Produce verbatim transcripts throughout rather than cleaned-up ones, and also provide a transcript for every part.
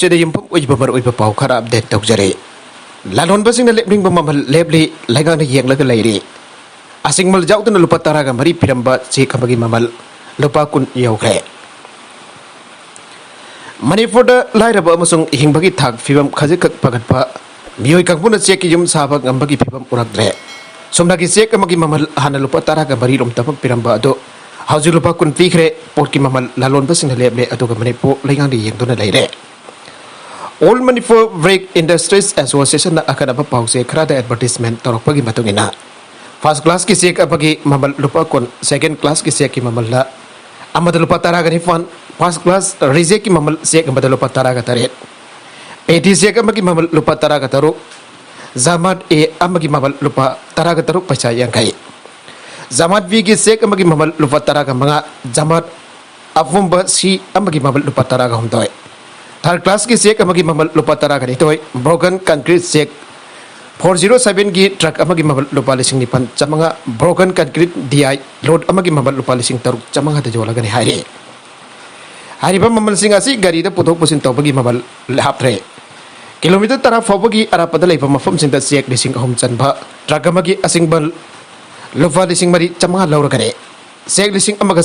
ꯁꯤꯗ ꯌꯨꯝꯐꯝ ꯑꯣꯏꯕ ꯃꯔꯨꯑꯣꯏꯕ ꯄꯥꯎ ꯈꯔ ꯑꯞꯗꯦꯠ ꯇꯧꯖꯔꯤ꯫ ꯂꯂꯣꯟꯕꯁꯤꯡꯅ ꯂꯦꯞꯅꯤꯡꯕ ꯃꯃꯜ ꯂꯦꯞꯂꯤ, ꯂꯩꯉꯥꯛꯅ ꯌꯦꯡꯂꯒ ꯂꯩꯔꯤ꯫ ꯑꯁꯤꯡꯃꯜ ꯌꯥꯎꯗꯅ ꯂꯨꯄꯥ ꯇꯔꯥꯒ ꯃꯔꯤ ꯄꯤꯔꯝꯕ ꯆꯦꯛ ꯑꯃꯒꯤ ꯃꯃꯜ ꯂꯨꯄꯥ ꯀꯨꯟ ꯌꯧꯈ꯭ꯔꯦ꯫ ꯃꯅꯤꯄꯨꯔꯗ ꯂꯥꯏꯔꯕ ꯑꯃꯁꯨꯡ ꯍꯤꯡꯕꯒꯤ ꯊꯥꯛ ꯐꯤꯕꯝ ꯈꯖꯤꯛꯈꯛ ꯐꯒꯠꯄ ꯃꯤꯑꯣꯏ ꯀꯥꯡꯕꯨꯅ ꯆꯦꯛꯀꯤ ꯌꯨꯝ ꯁꯥꯕ ꯉꯝꯕꯒꯤ ꯐꯤꯕꯝ ꯎꯔꯛꯇ꯭ꯔꯦ꯫ ꯁꯨꯞꯅꯒꯤ ꯆꯦꯛ ꯑꯃꯒꯤ ꯃꯃꯜ ꯍꯥꯟꯅ ꯂꯨꯄꯥ ꯇꯔꯥꯒ ꯃꯔꯤ ꯔꯣꯝ ꯇꯃꯛ ꯄꯤꯔꯝꯕ ꯑꯗꯨ ꯍꯧꯖꯤꯛ ꯂꯨꯄꯥ ꯀꯨꯟ ꯄꯤꯈ꯭ꯔꯦ꯫ ꯄꯣꯠꯀꯤ ꯃꯃꯜ ꯂꯂꯣꯟꯕꯁꯤꯡꯅ ꯂꯦꯞꯂꯦ, ꯑꯗꯨꯒ ꯃꯅꯤꯄꯨꯔ ꯂꯩꯉꯥꯛꯅ ꯌꯦꯡꯗꯨꯅ ꯂꯩꯔꯦ꯫ All Manipur Brick Industries Association ꯅ ꯑꯈꯟꯅꯕ ꯄꯥꯎꯆꯦ ꯈꯔꯗ ꯑꯦꯗꯚꯔꯇꯤꯁꯃꯦꯟ ꯇꯧꯔꯛꯄꯒꯤ ꯃꯇꯨꯡ ꯏꯟꯅ, ꯐꯥꯔꯁ ꯀ꯭ꯂꯥꯁꯀꯤ ꯆꯦꯛ ꯑꯃꯒꯤ ꯃꯃꯜ ꯂꯨꯄꯥ ꯀꯨꯟ, ꯁꯦꯀꯦꯟ ꯀ꯭ꯂꯥꯁꯀꯤ ꯆꯦꯛꯀꯤ ꯃꯃꯜꯗ ꯑꯃꯗ ꯂꯨꯄꯥ ꯇꯔꯥꯒ ꯅꯤꯄꯥꯟ, ꯐꯥꯔꯁ ꯀ꯭ꯂꯥꯁ ꯔꯤꯖꯦꯛꯀꯤ ꯃꯃꯜ ꯆꯦꯛ ꯑꯃꯗ ꯂꯨꯄꯥ ꯇꯔꯥꯒ ꯇꯔꯦꯠ, ꯄꯦꯇꯤ ꯆꯦꯛ ꯑꯃꯒꯤ ꯃꯃꯜ ꯂꯨꯄꯥ ꯇꯔꯥꯒ ꯇꯔꯨꯛ, ꯖꯃꯥꯠ ꯑꯦ ꯑꯃꯒꯤ ꯃꯃꯜ ꯂꯨꯄꯥ ꯇꯔꯥꯒ ꯇꯔꯨꯛ ꯄꯩꯁꯥ ꯌꯥꯡꯈꯩ, ꯖꯃꯥꯠ ꯕꯤꯒꯤ ꯆꯦꯛ ꯑꯃꯒꯤ ꯃꯃꯜ ꯂꯨꯄꯥ ꯇꯔꯥꯒ ꯃꯉꯥ, ꯖꯃꯥꯠ ꯑꯄꯨꯝꯕ ꯁꯤ ꯑꯃꯒꯤ ꯃꯃꯜ ꯂꯨꯄꯥ ꯇꯔꯥꯒ ꯍꯨꯝꯗꯣꯏ, ꯊꯥꯔꯠ ꯀ꯭ꯂꯥꯁꯀꯤ ꯆꯦꯛ ꯑꯃꯒꯤ ꯃꯃꯜ ꯂꯨꯄꯥ ꯇꯔꯥꯒ ꯅꯤꯊꯣꯏ, broken concrete check four zero ꯁꯚꯦꯟꯒꯤ ꯇ꯭ꯔꯛ ꯑꯃꯒꯤ ꯃꯃꯜ ꯂꯨꯄꯥ ꯂꯤꯁꯤꯡ ꯅꯤꯄꯥꯟ ꯆꯥꯃꯉꯥ, broken concrete D I load ꯑꯃꯒꯤ ꯃꯃꯜ ꯂꯨꯄꯥ ꯂꯤꯁꯤꯡ ꯇꯔꯨꯛ ꯆꯥꯃꯉꯥꯗ ꯌꯣꯜꯂꯒꯅꯤ ꯍꯥꯏꯔꯤ꯫ ꯍꯥꯏꯔꯤꯕ ꯃꯃꯜꯁꯤꯡ ꯑꯁꯤ ꯒꯥꯔꯤꯗ ꯄꯨꯊꯣꯛ ꯄꯨꯁꯤꯟ ꯇꯧꯕꯒꯤ ꯃꯃꯜ ꯍꯥꯞꯇ꯭ꯔꯦ꯫ ꯀꯤꯂꯣꯃꯤꯇꯔ ꯇꯔꯥ ꯐꯥꯎꯕꯒꯤ ꯑꯔꯥꯞꯄꯗ ꯂꯩꯕ ꯃꯐꯝꯁꯤꯡꯗ ꯆꯦꯛ ꯂꯤꯁꯤꯡ ꯑꯍꯨꯝ ꯆꯟꯕ ꯇ꯭ꯔꯛ ꯑꯃꯒꯤ ꯑꯁꯤꯡꯕ ꯂꯨꯄꯥ ꯂꯤꯁꯤꯡ ꯃꯔꯤ ꯆꯥꯃꯉꯥ ꯂꯧꯔꯒꯅꯤ꯫ ꯆꯦꯛ ꯂꯤꯁꯤꯡ ꯑꯃꯒ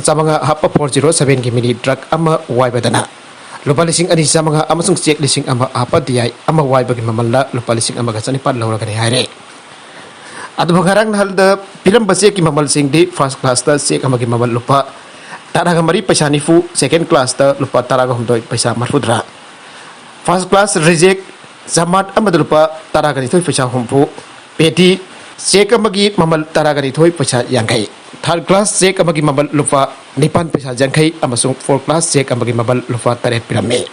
ꯆꯥꯝꯃꯉꯥ ꯍꯥꯞꯄ ꯐꯣꯔ ꯖꯤꯔꯣ ꯁꯚꯦꯟꯒꯤ ꯃꯤꯅꯤ ꯇ꯭ꯔꯛ ꯑꯃ ꯋꯥꯏꯕꯗꯅ ꯂꯨꯄꯥ ꯂꯤꯁꯤꯡ ꯑꯅꯤ ꯆꯥꯝꯃꯉꯥ ꯑꯃꯁꯨꯡ ꯆꯦꯛ ꯂꯤꯁꯤꯡ ꯑꯃ ꯍꯥꯞꯄ ꯗꯤ ꯑꯥꯏ ꯑꯃ ꯋꯥꯏꯕꯒꯤ ꯃꯃꯜꯗ ꯂꯨꯄꯥ ꯂꯤꯁꯤꯡ ꯑꯃꯒ ꯆꯅꯤꯄꯥꯟ ꯂꯧꯔꯒꯅꯤ ꯍꯥꯏꯔꯦ꯫ ꯑꯗꯨꯕꯨ ꯉꯔꯥꯡ ꯅꯍꯥꯟꯗ ꯄꯤꯔꯝꯕ ꯆꯦꯛꯀꯤ ꯃꯃꯜꯁꯤꯡꯗꯤ ꯐꯥꯔꯁ ꯀ꯭ꯂꯥꯁꯇ ꯆꯦꯛ ꯑꯃꯒꯤ ꯃꯃꯜ ꯂꯨꯄꯥ ꯇꯔꯥꯒ ꯃꯔꯤ ꯄꯩꯁꯥ ꯅꯤꯐꯨ, ꯁꯦꯀꯦꯟ ꯀ꯭ꯂꯥꯁꯇ ꯂꯨꯄꯥ ꯇꯔꯥꯒ ꯍꯨꯝꯗꯣꯏ ꯄꯩꯁꯥ ꯃꯔꯐꯨꯇꯔꯥ, ꯐꯥꯔꯁ ꯀ꯭ꯂꯥꯁ ꯔꯤꯖꯦꯛ ꯖꯃꯥꯠ ꯑꯃꯗ ꯂꯨꯄꯥ ꯇꯔꯥꯒ ꯅꯤꯊꯣꯏ ꯄꯩꯁꯥ ꯍꯨꯝꯐꯨ, ꯄꯦꯇꯤ ꯆꯦꯛ ꯑꯃꯒꯤ ꯃꯃꯜ ꯇꯔꯥꯒ ꯅꯤꯊꯣꯏ ꯄꯩꯁꯥ ꯌꯥꯡꯈꯩ, ꯊꯥꯔꯠ ꯀ꯭ꯂꯥꯁ ꯆꯦꯛ ꯑꯃꯒꯤ ꯃꯃꯜ ꯂꯨꯄꯥ ꯅꯤꯄꯥꯟ ꯄꯩꯁꯥ ꯌꯥꯡꯈꯩ ꯑꯃꯁꯨꯡ ꯐꯣꯔ ꯀ꯭ꯂꯥꯁ ꯆꯦꯛ ꯑꯃꯒꯤ ꯃꯃꯜ ꯂꯨꯄꯥ ꯇꯔꯦꯠ ꯄꯤꯔꯝꯃꯤ꯫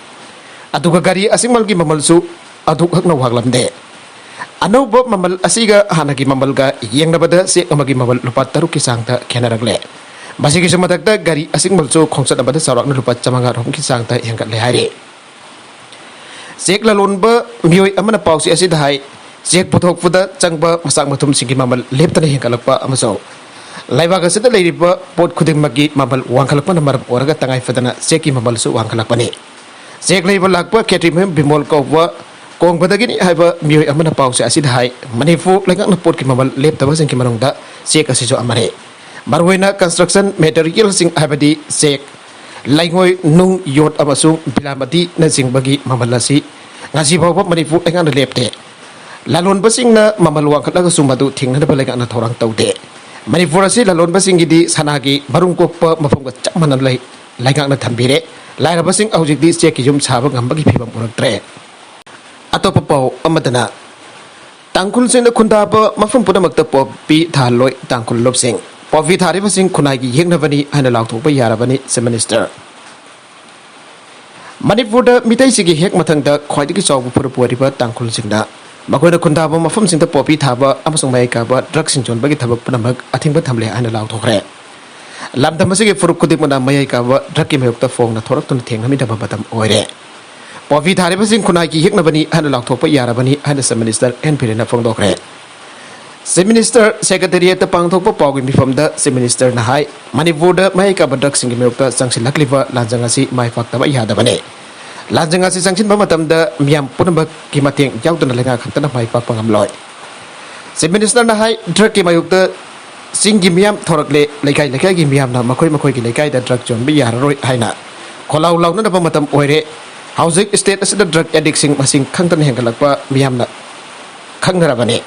ꯑꯗꯨꯒ ꯒꯥꯔꯤ ꯑꯁꯤꯡꯃꯜꯒꯤ ꯃꯃꯜꯁꯨ ꯑꯗꯨꯛ ꯍꯛꯅ ꯋꯥꯡꯂꯝꯗꯦ꯫ ꯑꯅꯧꯕ ꯃꯃꯜ ꯑꯁꯤꯒ ꯍꯥꯟꯅꯒꯤ ꯃꯃꯜꯒ ꯌꯦꯡꯅꯕꯗ ꯆꯦꯛ ꯑꯃꯒꯤ ꯃꯃꯜ ꯂꯨꯄꯥ ꯇꯔꯨꯛꯀꯤ ꯆꯥꯡꯗ ꯈꯦꯠꯅꯔꯛꯂꯦ꯫ ꯃꯁꯤꯒꯤꯁꯨ ꯃꯊꯛꯇ ꯒꯥꯔꯤ ꯑꯁꯤꯡꯃꯜꯁꯨ ꯈꯣꯡꯆꯠ ꯑꯃꯗ ꯆꯥꯎꯔꯥꯛꯅ ꯂꯨꯄꯥ ꯆꯥꯃꯉꯥ ꯔꯣꯝꯒꯤ ꯆꯥꯡꯗ ꯍꯦꯟꯒꯠꯂꯦ ꯍꯥꯏꯔꯤ꯫ ꯆꯦꯛ ꯂꯂꯣꯟꯕ ꯃꯤꯑꯣꯏ ꯑꯃꯅ ꯄꯥꯎꯆꯦ ꯑꯁꯤꯗ ꯍꯥꯏ, ꯆꯦꯛ ꯄꯨꯊꯣꯛꯄꯗ ꯆꯪꯕ ꯃꯆꯥꯛ ꯃꯊꯨꯝꯁꯤꯡꯒꯤ ꯃꯃꯜ ꯂꯦꯞꯇꯅ ꯍꯦꯟꯒꯠꯂꯛꯄ ꯑꯃꯁꯨꯡ ꯂꯩꯕꯥꯛ ꯑꯁꯤꯗ ꯂꯩꯔꯤꯕ ꯄꯣꯠ ꯈꯨꯗꯤꯡꯃꯛꯀꯤ ꯃꯃꯜ ꯋꯥꯡꯈꯠꯂꯛꯄꯅ ꯃꯔꯝ ꯑꯣꯏꯔꯒ ꯇꯉꯥꯏ ꯐꯗꯅ ꯆꯦꯛꯀꯤ ꯃꯃꯜꯁꯨ ꯋꯥꯡꯈꯠꯂꯛꯄꯅꯤ꯫ ꯆꯦꯛ ꯂꯩꯕ ꯂꯥꯛꯄ ꯈꯦꯇ꯭ꯔꯤꯃꯌꯨꯝ ꯕꯤꯃꯣꯜ ꯀꯧꯕ ꯀꯣꯡꯕꯗꯒꯤꯅꯤ ꯍꯥꯏꯕ ꯃꯤꯑꯣꯏ ꯑꯃꯅ ꯄꯥꯎꯆꯦ ꯑꯁꯤꯗ ꯍꯥꯏ꯫ ꯃꯅꯤꯄꯨꯔ ꯂꯩꯉꯥꯛꯅ ꯄꯣꯠꯀꯤ ꯃꯃꯜ ꯂꯦꯞꯇꯕꯁꯤꯡꯒꯤ ꯃꯅꯨꯡꯗ ꯆꯦꯛ ꯑꯁꯤꯁꯨ ꯑꯃꯅꯤ꯫ ꯃꯔꯨꯑꯣꯏꯅ construction materialꯁꯤꯡ, ꯍꯥꯏꯕꯗꯤ ꯆꯦꯛ, ꯂꯩꯉꯣꯏ, ꯅꯨꯡ, ꯌꯣꯠ ꯑꯃꯁꯨꯡ ꯕꯤꯂꯥꯃꯇꯤꯅꯆꯤꯡꯕꯒꯤ ꯃꯃꯜ ꯑꯁꯤ ꯉꯁꯤ ꯐꯥꯎꯕ ꯃꯅꯤꯄꯨꯔ ꯂꯩꯉꯥꯛꯅ ꯂꯦꯞꯇꯦ꯫ ꯂꯂꯣꯟꯕꯁꯤꯡꯅ ꯃꯃꯜ ꯋꯥꯡꯈꯠꯂꯒꯁꯨ ꯃꯗꯨ ꯊꯤꯡꯅꯅꯕ ꯂꯩꯉꯥꯛꯅ ꯊꯧꯔꯥꯡ ꯇꯧꯗꯦ꯫ ꯃꯅꯤꯄꯨꯔ ꯑꯁꯤ ꯂꯂꯣꯟꯕꯁꯤꯡꯒꯤꯗꯤ ꯁꯅꯥꯒꯤ ꯃꯔꯨꯝ ꯀꯣꯛꯄ ꯃꯐꯝꯒ ꯆꯞ ꯃꯥꯟꯅꯅ ꯂꯩ꯫ ꯂꯩꯉꯥꯛꯅ ꯊꯝꯕꯤꯔꯦ꯫ ꯂꯥꯏꯔꯕꯁꯤꯡ ꯍꯧꯖꯤꯛꯇꯤ ꯆꯦꯛꯀꯤ ꯌꯨꯝ ꯁꯥꯕ ꯉꯝꯕꯒꯤ ꯐꯤꯕꯝ ꯎꯔꯛꯇ꯭ꯔꯦ꯫ ꯑꯇꯣꯞꯄ ꯄꯥꯎ ꯑꯃꯗꯅ, ꯇꯥꯡꯈꯨꯜꯁꯤꯡꯅ ꯈꯨꯟꯗꯥꯕ ꯃꯐꯝ ꯄꯨꯝꯅꯃꯛꯇ ꯄꯣꯄꯤ ꯊꯥꯍꯜꯂꯣꯏ ꯇꯥꯡꯈꯨꯜ ꯂꯨꯞꯁꯤꯡ꯫ ꯄꯣꯄꯤ ꯊꯥꯔꯤꯕꯁꯤꯡ ꯈꯨꯟꯅꯥꯏꯒꯤ ꯌꯦꯛꯅꯕꯅꯤ ꯍꯥꯏꯅ ꯂꯥꯎꯊꯣꯛꯄ ꯌꯥꯔꯕꯅꯤ, Chief Minister꯫ ꯃꯅꯤꯄꯨꯔꯗ ꯃꯤꯇꯩꯁꯤꯡꯒꯤ ꯍꯦꯛ ꯃꯊꯪꯗ ꯈ꯭ꯋꯥꯏꯗꯒꯤ ꯆꯥꯎꯕ ꯐꯨꯔꯨꯞ ꯑꯣꯏꯔꯤꯕ ꯇꯥꯡꯈꯨꯜꯁꯤꯡꯅ ꯃꯈꯣꯏꯅ ꯈꯨꯟꯗꯥꯕ ꯃꯐꯝꯁꯤꯡꯗ ꯄꯣꯄꯤ ꯊꯥꯕ ꯑꯃꯁꯨꯡ ꯃꯌꯥꯏ ꯀꯥꯕ ꯗ꯭ꯔꯒꯁꯤꯡ ꯌꯣꯟꯕꯒꯤ ꯊꯕꯛ ꯄꯨꯝꯅꯃꯛ ꯑꯊꯤꯡꯕ ꯊꯝꯂꯦ ꯍꯥꯏꯅ ꯂꯥꯎꯊꯣꯛꯈ꯭ꯔꯦ꯫ ꯂꯝꯗꯝ ꯑꯁꯤꯒꯤ ꯐꯨꯔꯨꯞ ꯈꯨꯗꯤꯡꯃꯛꯅ ꯃꯌꯥꯏ ꯀꯥꯕ ꯗ꯭ꯔꯒꯀꯤ ꯃꯥꯌꯣꯛꯇ ꯐꯣꯡꯅ ꯊꯣꯔꯛꯇꯨꯅ ꯊꯦꯡꯅꯃꯤꯟꯅꯕ ꯃꯇꯝ ꯑꯣꯏꯔꯦ꯫ ꯄꯣꯄꯤ ꯊꯥꯔꯤꯕꯁꯤꯡ ꯈꯨꯟꯅꯥꯏꯒꯤ ꯌꯦꯛꯅꯕꯅꯤ ꯍꯥꯏꯅ ꯂꯥꯎꯊꯣꯛꯄ ꯌꯥꯔꯕꯅꯤ ꯍꯥꯏꯅ Chief Minister ꯑꯦꯟ ꯕꯤꯔꯦꯟꯅ ꯐꯣꯡꯗꯣꯛꯈ꯭ꯔꯦ꯫ Chief Minister Secretariatꯇ ꯄꯥꯡꯊꯣꯛꯄ ꯄꯥꯎꯒꯤ ꯃꯤꯐꯝꯗ Chief Ministerꯅ ꯍꯥꯏ, ꯃꯅꯤꯄꯨꯔꯗ ꯃꯌꯥꯏ ꯀꯥꯕ ꯗ꯭ꯔꯒꯁꯤꯡꯒꯤ ꯃꯥꯌꯣꯛꯇ ꯆꯪꯁꯤꯜꯂꯛꯂꯤꯕ ꯂꯥꯟꯖꯪ ꯑꯁꯤ ꯃꯥꯏ ꯄꯥꯛꯇꯕ ꯌꯥꯗꯕꯅꯤ꯫ ꯂꯥꯟꯖꯪ ꯑꯁꯤ ꯆꯪꯁꯤꯟꯕ ꯃꯇꯝꯗ ꯃꯤꯌꯥꯝ ꯄꯨꯝꯅꯃꯛꯀꯤ ꯃꯇꯦꯡ ꯌꯥꯎꯗꯅ ꯂꯩꯉꯥꯛ ꯈꯛꯇꯅ ꯃꯥꯏ ꯄꯥꯛꯄ ꯉꯝꯂꯣꯏ꯫ Chief Ministerꯅ ꯍꯥꯏ, ꯗ꯭ꯔꯒꯀꯤ ꯃꯥꯌꯣꯛꯇ ꯆꯤꯡꯒꯤ ꯃꯤꯌꯥꯝ ꯊꯣꯔꯛꯂꯦ, ꯂꯩꯀꯥꯏ ꯂꯩꯀꯥꯏꯒꯤ ꯃꯤꯌꯥꯝꯅ ꯃꯈꯣꯏ ꯃꯈꯣꯏꯒꯤ ꯂꯩꯀꯥꯏꯗ ꯗ꯭ꯔꯒ ꯌꯣꯟꯕ ꯌꯥꯔꯔꯣꯏ ꯍꯥꯏꯅ ꯈꯣꯜꯂꯥꯎ ꯂꯥꯎꯅꯅꯕ ꯃꯇꯝ ꯑꯣꯏꯔꯦ꯫ ꯍꯧꯖꯤꯛ state ꯑꯁꯤꯗ ꯗ꯭ꯔꯒ addictꯁꯤꯡ ꯃꯁꯤꯡ ꯈꯪꯗꯅ ꯍꯦꯟꯒꯠꯂꯛꯄ ꯃꯤꯌꯥꯝꯅ ꯈꯪꯅꯔꯕꯅꯤ꯫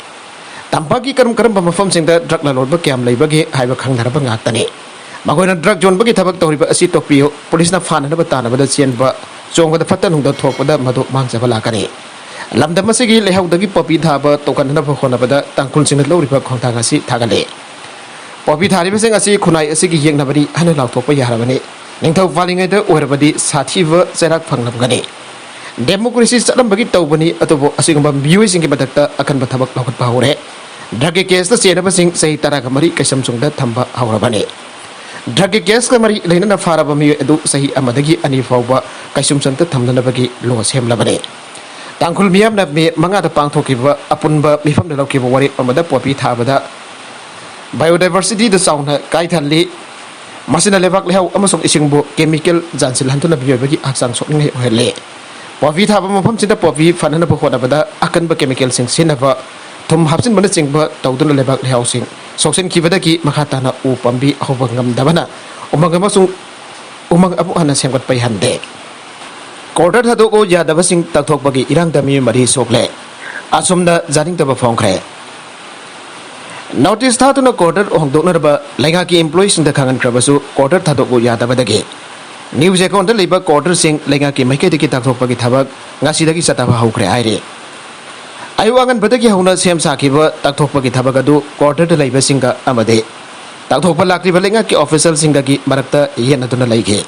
ꯇꯝꯄꯥꯛꯀꯤ ꯀꯔꯝ ꯀꯔꯝꯕ ꯃꯐꯝꯁꯤꯡꯗ ꯗ꯭ꯔꯒ ꯂꯂꯣꯟꯕ ꯀꯌꯥꯝ ꯂꯩꯕꯒꯦ ꯍꯥꯏꯕ ꯈꯪꯅꯔꯕ ꯉꯥꯛꯇꯅꯤ꯫ ꯃꯈꯣꯏꯅ ꯗ꯭ꯔꯒ ꯌꯣꯟꯕꯒꯤ ꯊꯕꯛ ꯇꯧꯔꯤꯕ ꯑꯁꯤ ꯇꯣꯛꯄꯤꯌꯨ꯫ ꯄꯨꯂꯤꯁꯅ ꯐꯥꯅꯅꯕ ꯇꯥꯟꯅꯕꯗ ꯆꯦꯟꯕ, ꯆꯣꯡꯕꯗ ꯐꯠꯇ ꯅꯨꯡꯗ ꯊꯣꯛꯄꯗ ꯃꯗꯨ ꯃꯥꯡꯖꯕ ꯂꯥꯛꯀꯅꯤ꯫ ꯂꯝꯗꯝ ꯑꯁꯤꯒꯤ ꯂꯩꯍꯥꯎꯗꯒꯤ ꯄꯣꯄꯤ ꯊꯥꯕ ꯇꯣꯛꯍꯟꯅꯕ ꯍꯣꯠꯅꯕꯗ ꯇꯥꯡꯈꯨꯜꯁꯤꯡꯅ ꯂꯧꯔꯤꯕ ꯈꯣꯡꯊꯥꯡ ꯑꯁꯤ ꯊꯥꯒꯠꯂꯤ꯫ ꯄꯣꯄꯤ ꯊꯥꯔꯤꯕꯁꯤꯡ ꯑꯁꯤ ꯈꯨꯟꯅꯥꯏ ꯑꯁꯤꯒꯤ ꯌꯦꯛꯅꯕꯅꯤ ꯍꯥꯏꯅ ꯂꯥꯎꯊꯣꯛꯄ ꯌꯥꯔꯕꯅꯤ꯫ ꯅꯤꯡꯊꯧ ꯄꯥꯜꯂꯤꯉꯩꯗ ꯑꯣꯏꯔꯕꯗꯤ ꯁꯥꯊꯤꯕ ꯆꯩꯔꯥꯛ ꯐꯪꯂꯝꯒꯅꯤ꯫ Democracy ꯆꯠꯂꯝꯕꯒꯤ ꯇꯧꯕꯅꯤ, ꯑꯗꯨꯕꯨ ꯑꯁꯤꯒꯨꯝꯕ ꯃꯤꯑꯣꯏꯁꯤꯡꯒꯤ ꯃꯊꯛꯇ ꯑꯀꯟꯕ ꯊꯕꯛ ꯂꯧꯈꯠꯄ ꯍꯧꯔꯦ꯫ ꯗ꯭ꯔꯒꯀꯤ ꯀꯦꯁꯇ ꯆꯦꯟꯅꯕꯁꯤꯡ ꯆꯍꯤ ꯇꯔꯥꯒ ꯃꯔꯤ ꯀꯩꯁꯨꯝꯁꯪꯗ ꯊꯝꯕ ꯍꯧꯔꯕꯅꯤ꯫ ꯗ꯭ꯔꯒꯀꯤ ꯀꯦꯁꯀ ꯃꯔꯤ ꯂꯩꯅꯅ ꯐꯥꯔꯕ ꯃꯤꯑꯣꯏ ꯑꯗꯨ ꯆꯍꯤ ꯑꯃꯗꯒꯤ ꯑꯅꯤ ꯐꯥꯎꯕ ꯀꯩꯁꯨꯝꯁꯪꯗ ꯊꯝꯅꯅꯕꯒꯤ ꯂꯣ ꯁꯦꯝꯂꯕꯅꯤ꯫ ꯇꯥꯡꯈꯨꯜ ꯃꯤꯌꯥꯝꯅ ꯃꯦ ꯃꯉꯥꯗ ꯄꯥꯡꯊꯣꯛꯈꯤꯕ ꯑꯄꯨꯟꯕ ꯃꯤꯐꯝꯗ ꯂꯧꯈꯤꯕ ꯋꯥꯔꯦꯞ ꯑꯃꯗ ꯄꯣꯄꯤ ꯊꯥꯕꯗ biodiversityꯗ ꯆꯥꯎꯅ ꯀꯥꯏꯊꯍꯜꯂꯤ꯫ ꯃꯁꯤꯅ ꯂꯩꯕꯥꯛ ꯂꯩꯍꯥꯎ ꯑꯃꯁꯨꯡ ꯏꯁꯤꯡꯕꯨ ꯀꯦꯃꯤꯀꯦꯜ ꯌꯥꯟꯁꯤꯜꯍꯟꯗꯨꯅ ꯃꯤꯑꯣꯏꯕꯒꯤ ꯍꯛꯆꯥꯡ ꯁꯣꯛꯅꯤꯡꯉꯥꯏ ꯑꯣꯏꯍꯜꯂꯤ꯫ ꯄꯣꯄꯤ ꯊꯥꯕ ꯃꯐꯝꯁꯤꯗ ꯄꯣꯄꯤ ꯐꯅꯅꯕ ꯍꯣꯠꯅꯕꯗ ꯑꯀꯟꯕ ꯀꯦꯃꯤꯀꯦꯜꯁꯤꯡ ꯁꯤꯖꯤꯟꯅꯕ, ꯊꯨꯝ ꯍꯥꯞꯆꯤꯟꯕꯅꯆꯤꯡꯕ ꯇꯧꯗꯨꯅ ꯂꯩꯕꯥꯛ ꯂꯩꯍꯥꯎꯁꯤꯡ ꯁꯣꯛꯆꯤꯟꯈꯤꯕꯗꯒꯤ ꯃꯈꯥ ꯇꯥꯅ ꯎ ꯄꯥꯝꯕꯤ ꯍꯧꯕ ꯉꯝꯗꯕꯅ ꯎꯃꯪ ꯑꯃꯁꯨꯡ ꯎꯃꯪ ꯑꯃꯨꯛ ꯍꯟꯅ ꯁꯦꯝꯒꯠꯄ ꯌꯥꯍꯟꯗꯦ꯫ ꯀ꯭ꯋꯥꯔꯇꯔ ꯊꯥꯗꯣꯛꯎ ꯌꯥꯗꯕꯁꯤꯡ ꯇꯛꯊꯣꯛꯄꯒꯤ ꯏꯔꯥꯡꯗ ꯃꯤꯑꯣꯏ ꯃꯔꯤ ꯁꯣꯛꯂꯦ꯫ ꯑꯁꯣꯝꯗ ꯌꯥꯅꯤꯡꯗꯕ ꯐꯣꯡꯈ꯭ꯔꯦ꯫ ꯅꯣꯇꯤꯁ ꯊꯥꯗꯨꯅ ꯀ꯭ꯋꯥꯔꯇꯔ ꯍꯣꯡꯗꯣꯛꯅꯅꯕ ꯂꯩꯉꯥꯛꯀꯤ ꯏꯝꯄ꯭ꯂꯣꯌꯤꯁꯤꯡꯗ ꯈꯪꯍꯟꯈ꯭ꯔꯕꯁꯨ ꯀ꯭ꯋꯥꯔꯇꯔ ꯊꯥꯗꯣꯛꯎ ꯌꯥꯗꯕꯗꯒꯤ ꯅ꯭ꯌꯨ ꯖꯦꯀꯣꯟꯗ ꯂꯩꯕ ꯀ꯭ꯋꯥꯔꯇꯔꯁꯤꯡ ꯂꯩꯉꯥꯛꯀꯤ ꯃꯥꯏꯀꯩꯗꯒꯤ ꯇꯛꯊꯣꯛꯄꯒꯤ ꯊꯕꯛ ꯉꯁꯤꯗꯒꯤ ꯆꯠꯊꯕ ꯍꯧꯈ꯭ꯔꯦ ꯍꯥꯏꯔꯤ꯫ ꯑꯌꯨꯛ ꯑꯉꯟꯕꯗꯒꯤ ꯍꯧꯅ ꯁꯦꯝ ꯁꯥꯈꯤꯕ ꯇꯛꯊꯣꯛꯄꯒꯤ ꯊꯕꯛ ꯑꯗꯨ ꯀ꯭ꯋꯥꯔꯇꯔꯗ ꯂꯩꯕꯁꯤꯡꯒ ꯑꯃꯗꯤ ꯇꯛꯊꯣꯛꯄ ꯂꯥꯛꯂꯤꯕ ꯂꯩꯉꯥꯛꯀꯤ ꯑꯣꯐꯤꯁꯤꯌꯦꯜꯁꯤꯡꯒꯒꯤ ꯃꯔꯛꯇ ꯌꯦꯠꯅꯗꯨꯅ ꯂꯩꯈꯤ꯫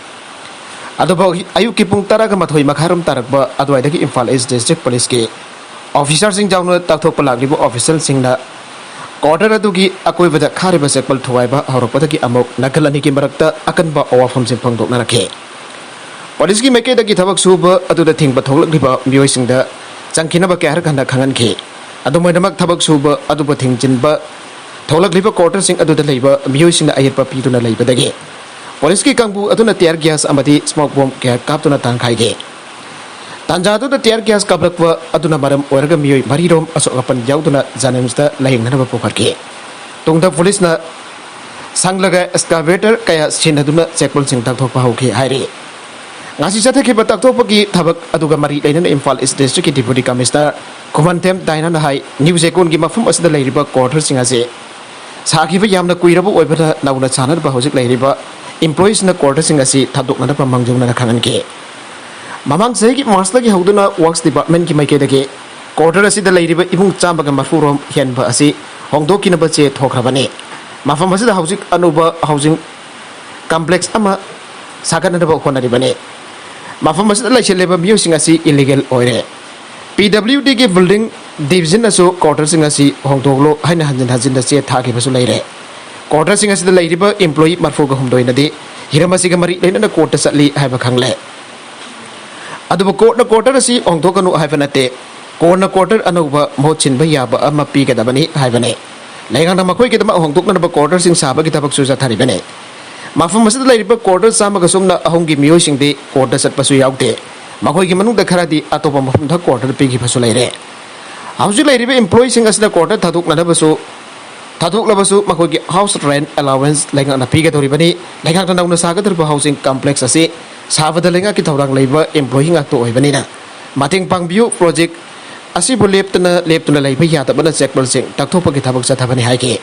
ꯑꯗꯨꯕꯨ ꯑꯌꯨꯛꯀꯤ ꯄꯨꯡ ꯇꯔꯥꯒ ꯃꯥꯊꯣꯏ ꯃꯈꯥꯏꯔꯣꯝ ꯇꯥꯔꯛꯄ ꯑꯗꯨꯋꯥꯏꯗꯒꯤ ꯏꯝꯐꯥꯜ ꯏꯁ ꯗꯤꯁꯇ꯭ꯔꯤꯛ ꯄꯨꯂꯤꯁꯀꯤ ꯑꯣꯐꯤꯁꯥꯔꯁꯤꯡ ꯌꯥꯎꯅ ꯇꯛꯊꯣꯛꯄ ꯂꯥꯛꯂꯤꯕ ꯑꯣꯐꯤꯁꯤꯌꯦꯜꯁꯤꯡꯅ ꯀ꯭ꯋꯥꯔꯇꯔ ꯑꯗꯨꯒꯤ ꯑꯀꯣꯏꯕꯗ ꯈꯥꯔꯤꯕ ꯆꯦꯛꯄꯜ ꯊꯨꯒꯥꯏꯕ ꯍꯧꯔꯛꯄꯗꯒꯤ ꯑꯃꯨꯛ ꯅꯥꯀꯜ ꯑꯅꯤꯒꯤ ꯃꯔꯛꯇ ꯑꯀꯟꯕ ꯑꯋꯥꯐꯝꯁꯤꯡ ꯐꯣꯡꯗꯣꯛꯅꯔꯛꯈꯤ꯫ ꯄꯨꯂꯤꯁꯀꯤ ꯃꯥꯏꯀꯩꯗꯒꯤ ꯊꯕꯛ ꯁꯨꯕ ꯑꯗꯨꯗ ꯊꯤꯡꯕ ꯊꯣꯛꯂꯛꯂꯤꯕ ꯃꯤꯑꯣꯏꯁꯤꯡꯗ ꯆꯪꯈꯤꯅꯕ ꯀꯌꯥꯔꯛ ꯍꯟꯅ ꯈꯪꯍꯟꯈꯤ꯫ ꯑꯗꯨꯝ ꯑꯣꯏꯅꯃꯛ, ꯊꯕꯛ ꯁꯨꯕ ꯑꯗꯨꯕꯨ ꯊꯤꯡꯖꯤꯟꯕ ꯊꯣꯛꯂꯛꯂꯤꯕ ꯀ꯭ꯋꯥꯔꯇꯔꯁꯤꯡ ꯑꯗꯨꯗ ꯂꯩꯕ ꯃꯤꯑꯣꯏꯁꯤꯡꯅ ꯑꯌꯦꯠꯄ ꯄꯤꯗꯨꯅ ꯂꯩꯕꯗꯒꯤ ꯄꯨꯂꯤꯁꯀꯤ ꯀꯥꯡꯕꯨ ꯑꯗꯨꯅ ꯇꯤꯌꯔ ꯒ꯭ꯌꯥꯁ ꯑꯃꯗꯤ ꯁ꯭ꯃꯣꯛ ꯕꯣꯝ ꯀꯌꯥ ꯀꯥꯞꯇꯨꯅ ꯇꯥꯟꯈꯥꯏꯈꯤ꯫ ꯇꯥꯟꯖꯥꯗꯨꯗ ꯇꯤꯌꯔ ꯒ꯭ꯌꯥꯁ ꯀꯥꯞꯂꯛꯄ ꯑꯗꯨꯅ ꯃꯔꯝ ꯑꯣꯏꯔꯒ ꯃꯤꯑꯣꯏ ꯃꯔꯤꯔꯣꯝ ꯑꯁꯣꯛ ꯑꯄꯟ ꯌꯥꯎꯗꯨꯅ ꯖꯦꯅꯤꯝꯁꯇ ꯂꯥꯌꯦꯡꯅꯅꯕ ꯄꯨꯈꯠꯈꯤ꯫ ꯇꯨꯡꯗ ꯄꯨꯂꯤꯁꯅ ꯁꯪꯂꯒ ꯑꯦꯛꯁꯀꯥꯚꯦꯇꯔ ꯀꯌꯥ ꯁꯤꯖꯤꯟꯅꯗꯨꯅ ꯆꯦꯛꯄꯜꯁꯤꯡ ꯇꯛꯊꯣꯛꯄ ꯍꯧꯈꯤ ꯍꯥꯏꯔꯤ꯫ ꯉꯁꯤ ꯆꯠꯊꯈꯤꯕ ꯇꯛꯊꯣꯛꯄꯒꯤ ꯊꯕꯛ ꯑꯗꯨꯒ ꯃꯔꯤ ꯂꯩꯅꯅ ꯏꯝꯐꯥꯜ ꯏꯁ ꯗꯤꯁꯇ꯭ꯔꯤꯛꯀꯤ ꯗꯤꯄ꯭ꯌꯨꯇꯤ ꯀꯃꯤꯁꯅꯔ ꯈꯨꯃꯟꯊꯦꯝ ꯗꯥꯏꯅꯥꯅ ꯍꯥꯏ, ꯅ꯭ꯌꯨ ꯖꯦꯀꯣꯟꯒꯤ ꯃꯐꯝ ꯑꯁꯤꯗ ꯂꯩꯔꯤꯕ ꯀ꯭ꯋꯥꯔꯇꯔꯁꯤꯡ ꯑꯁꯤ ꯁꯥꯈꯤꯕ ꯌꯥꯝꯅ ꯀꯨꯏꯔꯕ ꯑꯣꯏꯕꯅ ꯅꯧꯅ ꯁꯥꯅꯅꯕ ꯍꯧꯖꯤꯛ ꯂꯩꯔꯤꯕ ꯏꯝꯄ꯭ꯂꯣꯌꯤꯁꯅ ꯀ꯭ꯋꯥꯔꯇꯔꯁꯤꯡ ꯑꯁꯤ ꯊꯥꯗꯣꯛꯅꯅꯕ ꯃꯥꯡꯖꯧꯅꯅ ꯈꯪꯍꯟꯈꯤ꯫ ꯃꯃꯥꯡ ꯆꯍꯤꯒꯤ ꯃꯥꯔꯆꯇꯒꯤ ꯍꯧꯗꯨꯅ ꯋꯥꯔꯛꯁ ꯗꯤꯄꯥꯔꯠꯃꯦꯟꯒꯤ ꯃꯥꯏꯀꯩꯗꯒꯤ ꯀ꯭ꯋꯥꯔꯇꯔ ꯑꯁꯤꯗ ꯂꯩꯔꯤꯕ ꯏꯃꯨꯡ ꯆꯥꯝꯃꯒ ꯃꯔꯤꯐꯨ ꯔꯣꯝ ꯍꯦꯟꯕ ꯑꯁꯤ ꯍꯣꯡꯗꯣꯛꯈꯤꯅꯕ ꯆꯦ ꯊꯣꯛꯈ꯭ꯔꯕꯅꯤ꯫ ꯃꯐꯝ ꯑꯁꯤꯗ ꯍꯧꯖꯤꯛ ꯑꯅꯧꯕ ꯍꯥꯎꯁꯤꯡ ꯀꯝꯄ꯭ꯂꯦꯛꯁ ꯑꯃ ꯁꯥꯒꯠꯅꯅꯕ ꯍꯣꯠꯅꯔꯤꯕꯅꯤ꯫ ꯃꯐꯝ ꯑꯁꯤꯗ ꯂꯩꯁꯤꯜꯂꯤꯕ ꯃꯤꯑꯣꯏꯁꯤꯡ ꯑꯁꯤ ꯏꯂꯤꯒꯦꯜ ꯑꯣꯏꯔꯦ꯫ ꯄꯤ ꯗꯕ꯭ꯂꯤꯎ ꯗꯤꯒꯤ ꯕꯤꯜꯗꯤꯡ ꯗꯤꯕꯤꯖꯟꯅꯁꯨ ꯀ꯭ꯋꯥꯔꯇꯔꯁꯤꯡ ꯑꯁꯤ ꯍꯣꯡꯗꯣꯛꯂꯣ ꯍꯥꯏꯅ ꯍꯟꯖꯤꯟ ꯍꯟꯖꯤꯟꯅ ꯆꯦ ꯊꯥꯈꯤꯕꯁꯨ ꯂꯩꯔꯦ꯫ ꯀ꯭ꯋꯥꯔꯇꯔꯁꯤꯡ ꯑꯁꯤꯗ ꯂꯩꯔꯤꯕ ꯏꯝꯄ꯭ꯂꯣꯌꯤ ꯃꯔꯤꯐꯨꯒ ꯍꯨꯝꯗꯣꯏꯅꯗꯤ ꯍꯤꯔꯝ ꯑꯁꯤꯒ ꯃꯔꯤ ꯂꯩꯅꯅ ꯀꯣꯔꯠꯇ ꯆꯠꯂꯤ ꯍꯥꯏꯕ ꯈꯪꯂꯦ꯫ ꯑꯗꯨꯕꯨ ꯀꯣꯔꯠꯅ ꯀ꯭ꯋꯥꯔꯇꯔ ꯑꯁꯤ ꯍꯣꯡꯗꯣꯛꯀꯅꯨ ꯍꯥꯏꯕ ꯅꯠꯇꯦ, ꯀꯣꯟꯅ ꯀ꯭ꯋꯥꯔꯇꯔ ꯑꯅꯧꯕ ꯃꯍꯨꯠ ꯁꯤꯟꯕ ꯌꯥꯕ ꯑꯃ ꯄꯤꯒꯗꯕꯅꯤ ꯍꯥꯏꯕꯅꯤ꯫ ꯂꯩꯉꯥꯛꯅ ꯃꯈꯣꯏꯒꯤꯗꯃꯛ ꯍꯣꯡꯗꯣꯛꯅꯅꯕ ꯀ꯭ꯋꯥꯔꯇꯔꯁꯤꯡ ꯁꯥꯕꯒꯤ ꯊꯕꯛꯁꯨ ꯆꯠꯊꯔꯤꯕꯅꯤ꯫ ꯃꯐꯝ ꯑꯁꯤꯗ ꯂꯩꯔꯤꯕ quarter ꯆꯥꯝꯃꯒ ꯁꯨꯞꯅ ꯑꯍꯨꯝꯒꯤ ꯃꯤꯑꯣꯏꯁꯤꯡꯗꯤ quarter ꯆꯠꯄꯁꯨ ꯌꯥꯎꯗꯦ꯫ ꯃꯈꯣꯏꯒꯤ ꯃꯅꯨꯡꯗ ꯈꯔꯗꯤ ꯑꯇꯣꯞꯄ ꯃꯐꯝꯗ quarter ꯄꯤꯈꯤꯕꯁꯨ ꯂꯩꯔꯦ꯫ ꯍꯧꯖꯤꯛ ꯂꯩꯔꯤꯕ employeeꯁꯤꯡ ꯑꯁꯤꯗ quarter ꯊꯥꯗꯣꯛꯅꯅꯕꯁꯨ, ꯊꯥꯗꯣꯛꯂꯕꯁꯨ ꯃꯈꯣꯏꯒꯤ house rent allowance ꯂꯩꯉꯥꯛꯅ ꯄꯤꯒꯗꯧꯔꯤꯕꯅꯤ꯫ ꯂꯩꯉꯥꯛꯅ ꯅꯧꯅ ꯁꯥꯒꯗꯧꯔꯤꯕ housing complex ꯑꯁꯤ ꯁꯥꯕꯗ ꯂꯩꯉꯥꯛꯀꯤ ꯊꯧꯗꯥꯡ ꯂꯩꯕ employee ꯉꯥꯛꯇ ꯑꯣꯏꯕꯅꯤꯅ ꯃꯇꯦꯡ ꯄꯥꯡꯕꯤꯌꯨ꯫ Project ꯑꯁꯤꯕꯨ ꯂꯦꯞꯇꯅ, ꯂꯦꯞꯇꯨꯅ ꯂꯩꯕ ꯌꯥꯗꯕꯅ ꯆꯦꯛꯄꯜꯁꯤꯡ ꯇꯛꯊꯣꯛꯄꯒꯤ ꯊꯕꯛ ꯆꯠꯊꯕꯅꯤ ꯍꯥꯏꯈꯤ꯫